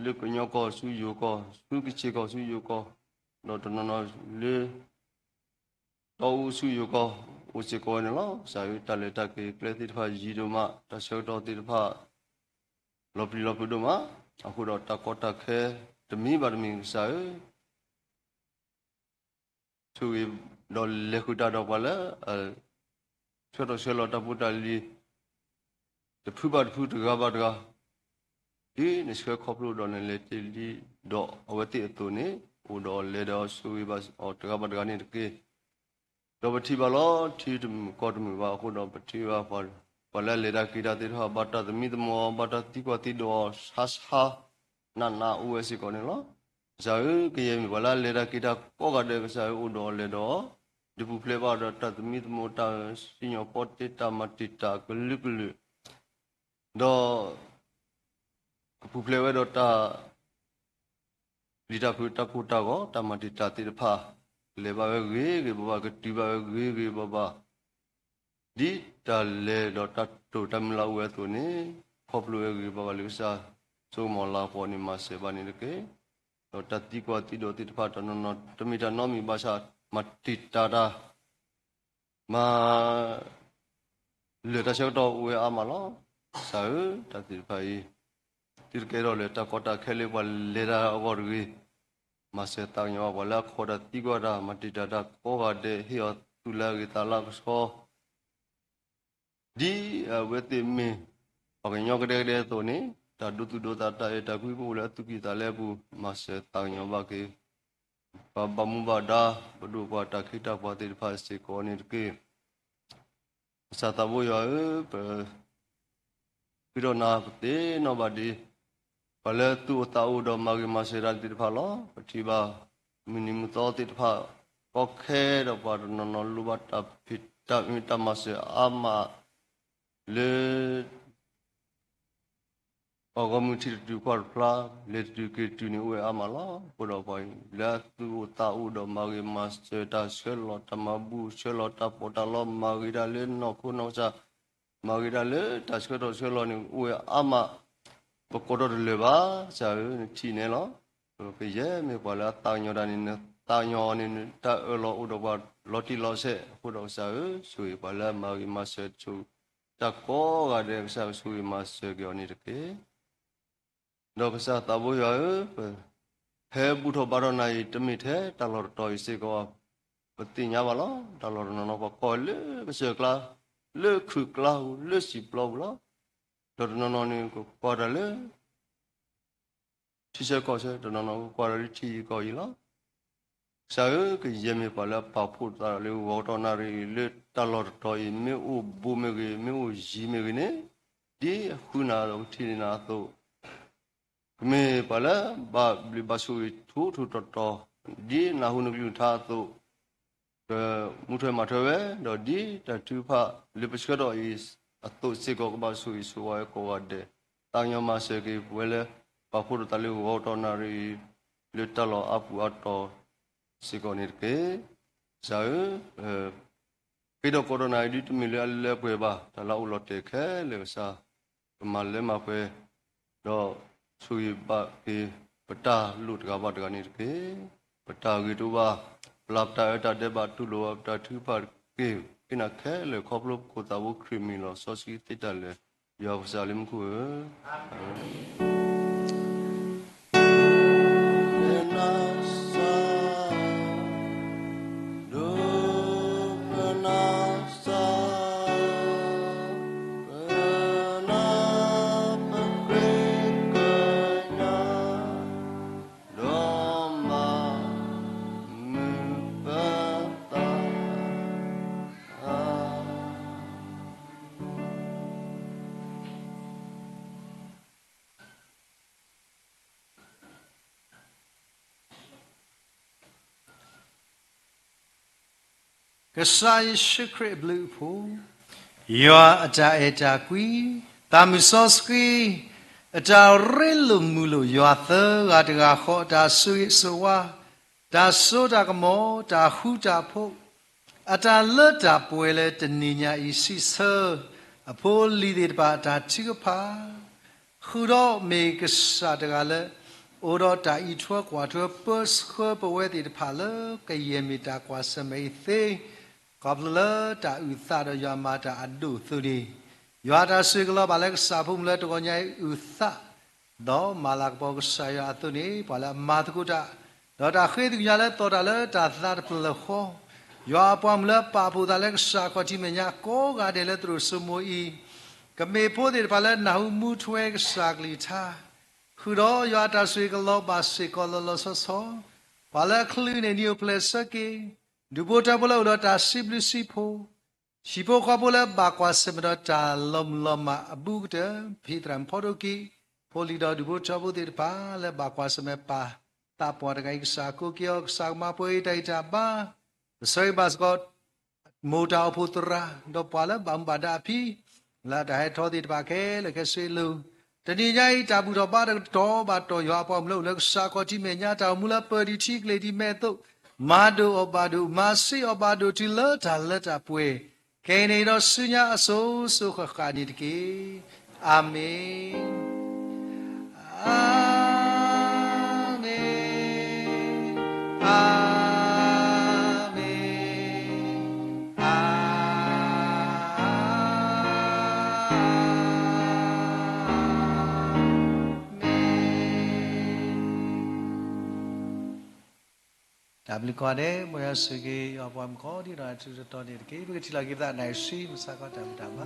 လၢကညီကီၢ်ဆူယိၤကီၢ်, ဆူကခ့ၣ်ကီၢ်ဆူယိၤကီၢ်, ဒီးတနီၤနီၤလၢ တီအူဆူယိၤကီၢ် အိၣ်စ့ၢ်ကီးဝဲန့ၣ်လီၤ. ကစၢ်ဧၢ, တၢ်လဲၤတၢ်က့ၤကျဲသ့ၣ်တဖၣ်ယံၤဒိၣ်မး, တၢ်ဆၢကတီၢ်သ့ၣ်တဖၣ် လီၤပျံၤလီၤဖုးဒိၣ်မး, အဃိဒီးတၢ်ကီတၢ်ခဲ တမံၤဘၣ်တမံၤ ကစၢ်ဧၢ, ဆိၣ်ဂ့ၤဒီးလဲၤဃုာ်တၢ်ဒီးပှၤလၢ ဆှၢထီၣ်ဆှၢလီၤတၢ်ဖိတၢ်လံၤ တဖုဘၣ်တဖု တဂၤဘၣ်တဂၤ, ဒ်နဆှၢခီဖျိဒီးနလဲၤတ့ၢ်လံဒီးအဝဲသ့ၣ်အသိးန့ၣ်, အိၣ်ဒီးအီၤလဲၤဒီးဆိၣ်ဂ့ၤဘၣ်အီၤတဂၤဘၣ်တဂၤန့ၣ်တက့ၢ်. ဒီးပထံၣ်ဘၣ်လီၤ, ထံတမုာ်ကီၢ်တမုာ်ဘၣ်အဃိဒီး ပထံၣ်ဘၣ် ပှၤလၢအလဲၤတၢ်က့ၤတၢ်သ့ၣ်တဖၣ် ဘၣ်တၢ်သမံသမိးအီၤ, ဘၣ်တၢ်သံကွၢ်သံဒိးအီၤ ဆါဆါနးနးအိၣ်ဝဲစ့ၢ်ကီးန့ၣ်လီၤ. ကစၢ်ဧၢ, ကယဲၢ်မ့ၢ်ပှၤလၢအလဲၤတၢ်က့ၤတၢ်ကိးဂၤဒဲး, ကစၢ်ဧၢ, အိၣ်ဒီးအီၤလဲၤဒီးအီၤ, ဒုးပူၤဖျဲးဘၣ်ဒီးတၢ်သမံသမိး, တၢ်စံၣ်ညီၣ်ပီတ့, တၢ်မၤတံာ်တာ်အကလုာ်ကလုာ်, ဒီး ကပူၤဖျဲးဝဲဒီးတၢ် ပျံၤတၢ်ဖုးတၢ်ကိၢ်တၢ်ဂီၤ, တၢ်မၤတံာ်တာ်သ့ၣ်တဖၣ် ကလဲၤဘၣ်ဝဲဂ့ၤဂ့ၤဘၣ်ဘၣ်, ကတုၤဘၣ်ဝဲဂ့ၤဂ့ၤဘၣ်ဘၣ်, ဒ်တၢ်လဲၤဒီးတၢ်တိာ်တၢ်မုၢ်လၢ်အိၣ်ဝဲအသိးန့ၣ်, ခီဖျိဝဲဂ့ၤဘၣ်ဘၣ်လၢကစၢ်ဆိကမိၣ်လၤကပီၤန့ၣ် မၤစၢၤဘၣ်န့ၣ်တက့ၢ်. ဒီးတၢ်သံကွၢ်သံဒိးသ့ၣ်တဖၣ် တနီၤနီၤ တမ့ၢ်တၢ်နီတမံၤဘၣ်ဆၣ် မၤတံာ်တာ်တၢ် မၤ လၢာ်တၢ်ဆၢကတီၢ်အိၣ်ဝဲအါမးလီၤ. ကစၢ်ဧၢ, တၢ်သ့ၣ်တဖၣ်အံၤ သုတကဲထီၣ်လၢာ် တၢ်ကီတၢ်ခဲလၢပှၤလဲၤတၢ်အဂီၢ်တဂ့ၤ, မၤစၢၤသးကညီၤဘၣ်ပှၤလၢအခိးတၢ်သံကွၢ်တၢ်, မၤတံာ်တာ်တၢ်ကိးဂၤဒဲး, ဟ့ၣ်အီၤသူၣ်လၢအဂ့ၤသးလၢအကဆှီ ဒ်အဝဲသ့ၣ်မ့ၢ်ပှၤကညီကဒဲကဒဲအသိးန့ၣ်, တၢ်ဒိသူၣ်ဒိသး တၢ်အဲၣ်တၢ်ကွံကအိၣ်လၢအသူၣ်ကံၢ်သးလဲအပူၤ, မၤစၢၤသးကညီၤဘၣ်က့ၤ ပှၤဘၣ်မူဘၣ်ဒါ, ပဒိၣ်ပှၤတၢ်ခ့တၢ်ပှၤသ့ၣ်တဖၣ်စ့ၢ်ကီးန့ၣ်တက့ၢ်. ကစၢ်သးဘိယွၤဧၢ, ပဃ့ထီၣ်နၤ ပသ့ၣ်နီၣ်ဘၣ်ဒ် ပှၤလၢသူၣ်အိၣ်သးအိၣ်ဒီးမၤဂ့ၤမၤစၢၤတၢ်သ့ၣ်တဖၣ်လီၤ. ပထံၣ်ဘၣ် မုၢ်နံၤမုၢ်သီသ့ၣ်တဖၣ် ကီခဲဒီးပှၤတနီၤနီၤလိၣ်ဘၣ်တၢ်ဖံးတၢ်မၤစၢၤအါမး လၢ ပှၤဂီၢ်မုၢ်ထံၣ်တတုၤကွၢ်တဖျါ, လဲၤတတုၤက့ၤတတုၤန့ၣ်အိၣ်ဝဲအါမးလီၤ. အဃိဒီးပှၤလၢအသူၣ်အိၣ်သးအိၣ်ဒီးမၤဂ့ၤမၤစၢၤ တၢ်ဆှၢလီၤတၢ်မၤဘူၣ် ဆှၢလီၤတၢ်ပီးတၢ်လီ မၤဂ့ၤတၢ်လၢနီၢ်ခိနီၢ်ကစၢ်, မၤဂ့ၤတၢ်လၢတၢ်ဆှၢထီၣ်ဆှၢလီၤန့ၣ် အိၣ်ဝဲအါမး, ပကိးထီၣ်တလၢာ်ဘၣ်. ကစၢ်ဧၢ, နထံၣ်န့ၣ်လီၤ. ကယဲၢ်မ့ၢ်ပှၤလၢအသးကညီၤတၢ်န့ၣ် နသးကညီၤအီၤန့ၣ် နတၢ်အၢၣ်လီၤအိၣ်ဒီးပှၤလီၤတံၢ်လီၤဆဲး. အဃိဒီးကစၢ်ဧၢ, ဆိၣ်ဂ့ၤပှၤလၢအမၤဂ့ၤမၤစၢၤဆိၣ် တၢ်ကိးဂၤဒဲး ကစၢ်ကဆိၣ်ဂ့ၤမၤစၢၤက့ၤအီၤန့ၣ်တက့ၢ်. ဒီးကစၢ်သးဘိယွၤဧၢ, ပဟဲဘူၣ်ထီၣ်ဘါထီၣ်နၤအံၤ တမ့ၢ်ထဲတၢ်လီၢ်တတီၤအံၤစ့ၢ်ကီး, ပသ့ၣ်ညါဘၣ်လီၤ. တၢ်လီၢ်တနီၤနီၤ ပှၤကွၢ်လၢကစၢၢ်ကျါ, လၢခုးကျါပူၤ, လၢစံာ်ပျီပူၤလီၤ. ဒီးတနီၤနီၤန့ၣ် ကကွၢ်တၢ်လၢ ထံဆၢကီၢ်ဆၢ, တနီၤနီၤကကွၢ်တၢ်လၢထံယံၤကီၢ်ယံၤလီၤ. ကစၢ်ဧၢ, ကယဲၢ်မ့ၢ်ပှၤလၢအပာ်ဖှိၣ်သးလၢဂီၤတီၢ်နၣ်ရံၣ်အံၤ လၢတၢ်လီၢ်တတီၤအံၤ မ့ၢ်အိၣ်ဘူးမ့ၢ်ဂ့ၤ, မ့ၢ်အိၣ်ယံၤမ့ၢ်ဂ့ၤန့ၣ်, ဒ်အဃုနၤဒီးကထံၣ်န့ၢ်နၤအသိး, ကမ့ၢ်ပှၤလၢဘၣ်ဘျုးဘၣ်ဆိၣ်ဂ့ၤထူထူတီတီ, ဒ်နၢ်ဟူနကလုၢ်ကထါအသိး, ကမူထွဲမၤထွဲဝဲ, ဒီးဒ်တၢ်ထုကဖၣ်လၢပဆှၢထီၣ်အံၤအသိးစ့ၢ်ကီး ကဘၣ်ဆိၣ်ဂ့ၤဆိၣ်ဝါဝဲကိးဂၤဒဲး, သးကညီၤမၤစၢၤက့ၤပဝဲလၢ ပာ်ဖှိၣ်ထီၣ်သးလၢဂီၤတီၢ်နၣ်ရံၣ်အံၤ လၢတၢ်လီၢ်အါပူၤအါတီၤစ့ၢ်ကီးန့ၣ်တက့ၢ်. ကစၢ်ဧၢ, ဃ့ဒီးကိးထီၣ်နၤအံၤ ဒ်တမ့ၢ်လၢအလၢပှဲၤဘၣ်, တၢ်လၢအအိၣ်လီၤတဲာ်ခဲလၢာ်ကစၢ် ကမၤလၢမၤပှဲၤ, ဒီးဆိၣ်ဂ့ၤဘၣ်က့ၤပတၢ်လိၣ်တဂၤဘၣ်တဂၤန့ၣ်တက့ၢ်. ပတၢ်ဂ့ၤတအိၣ်ဘၣ်, ပျၢ်ပတၢ်အၢတၢ်ဒဲးဘးတူၢ်လိာ်ဘၣ်ပတၢ်ထုကဖၣ်တက့ၢ်. ဃ့နၤခဲလၢာ်ခီဖျိပခိၣ်သးဘိခရံာ်မံၤလီၤ. စီဆှံသ့တၢ်လၢာ်, ယွၤပကစၢ်လၢမူခိၣ်ဧၢ. အၤမ့ၣ်. ကစၢ်ယ့ၣ်ၡူးခရံာ်အဘျုးအဖှိၣ်, ယွၤအတၢ်အဲၣ်တၢ်ကွံ, သးမုၢ်စီဆှံ အတၢ်ရ့လိာ်မုာ်လိာ်, ယွၤသၢဂၤတဂၤဃီအတၢ်ဆိၣ်ဂ့ၤဆိၣ်ဝါ, တၢ်စိတၢ်ကမီၤ, တၢ်ဃူတၢ်ဖိး, အတၢ်လၢတၢ်ပှဲၤလၢတနံၤညါအံၤ စံးဆၢ အဖိလံၤသ့ၣ်တဖၣ်အတၢ်ထုကဖၣ် ဃုာ်ဒီးမ့ၢ်ကစၢ်တဂၤလၢ အိၣ်ဒီးတၢ်အံးထွဲကွၢ်ထွဲ ပၢဆှၢပဝဲသ့ၣ်တဖၣ်လၢ ကယဲၢ်မ့ၢ်တၢ်ကွၢ်ဆၢၣ်မဲာ်အံၤသ့, ခီဖျိလၢတၢ်အုၣ်သးဒီးယွၤမၤတၢ်အဒိၣ်အသိးန့ၣ်, ယွၤအတၢ်ဆိၣ်ဂ့ၤကလီၤဘၣ်လၢကစၢ်အဖိမုၣ်လၢတဂီၤညါအံၤအုၣ်သး ဒီးမၤလၤကပီၤကစၢ်ယွၤအသိးန့ၣ်, ပှၤလၢအမၤသကိးတၢ် ဒီးတၢ်ဃ့သကိးညါလၢသီၣ်တၢ်လၢတၢ်သးတဖျၢၣ်ဃီ, ယွၤအပှၤမုၣ်လၢပာ်ဖှိၣ်သးလၢကစၢ်ခီၣ်ထံးမဲာ်ညါကိးဂၤဒဲးလၢသရိာ်စိမိၤအံၤ, ကမ့ၢ်ဖိသ့ၣ်တဖၣ်လၢနၢ်ဟူမူထွဲကစၢ်ကလုၢ်ကထါ, ဃုာ်ဒီးယွၤအတၢ်ဆိၣ်ဂ့ၤကလီၤဘၣ်စ့ၢ်ကီးလီၤလီၤဆီဆီ, ပှၤလၢအချုးန့ၣ် နံၤအိၣ်ဖျဲၣ်ဆၢက့ၤ, ဒူၣ်ဖိထၢဖိလၢအိၣ်ဒီးတၢ်စံးဘျုးစံးဖှိၣ် ဟံၣ်ဖိဃီဖိလၢဘၣ်ကွၢ်ဆၢၣ်မဲာ်ဒီးတၢ်လီၤမုၢ်လီၤမၢ်အဘူးကတၢၢ်, ဖံသရၣ်မုၣ်ဖီဒိၣ်ကံ, ဖိလံၤဒီးဒူၣ်ဖိထၢဖိသ့ၣ်တဖၣ်လၢဘၣ်ကွၢ်ဆၢၣ်မဲာ်ပၢ်သးပှၢ်တဂၤအံၤ ကစၢ်ကိးက့ၤအီၤ, ကစၢ်ကမၤပှဲၤအံၤတၢ်ဂံၢ်တၢ်ဘါ, ကဆၢဂ့ၤဘၣ်စ့ၢ်ကီး မိၢ်တၢ်အိၣ်ဖှိၣ်သရၣ်, ဒီးပှၤလၢဘၣ်မူဘၣ်ဒါအဖံ, လၢတၢ်ဟဲထီၣ်သ့ၣ်တဖၣ်ခဲလၢာ်ခဲဆ့လၢ တနံၤညါအံၤ တၢ်ဘူၣ်ထီၣ်ဘါထီၣ်ကတီၤဘၣ်တီၢ်ယွၤအပှၤမုၣ်လၢအိၣ်လၢကစၢ်ခီၣ်ထံးမဲာ်ညါ တၢ်အိၣ်မူလၢပၢၤဒံးထံကလ့ၢ်ဒံးမဲာ်အသိး, မၤဒိၣ်အီၤဘၣ်ဒိၣ်, မၤစ့အီၤဘၣ်ဒိၣ်တုၤလၢတၢ်လၢတၢ်ပှဲၤ, ခဲအံၤန့ၣ်ဒီးဆူညါအစိၤစိၤဃၣ်ဃၣ်န့ၣ်တက့ၢ်. အၤမ့ၣ်, အၤမ့ၣ်, အၤမ့ၣ်, အၤ တၢ်ဘျုးကိးဂၤဒဲး, မ်ယွၤဆိၣ်ဂ့ၤ ယွၤပှၤမုၣ်ကိးဒံးနီၢ်ဂၤ တတီၤန့ၣ်တက့ၢ်. ပကထံၣ်လိာ်က့ၤပသးနံၣ်ဆံ မုၢ်ဆါခီ တၢ်ဘူၣ်တၢ်ဘါ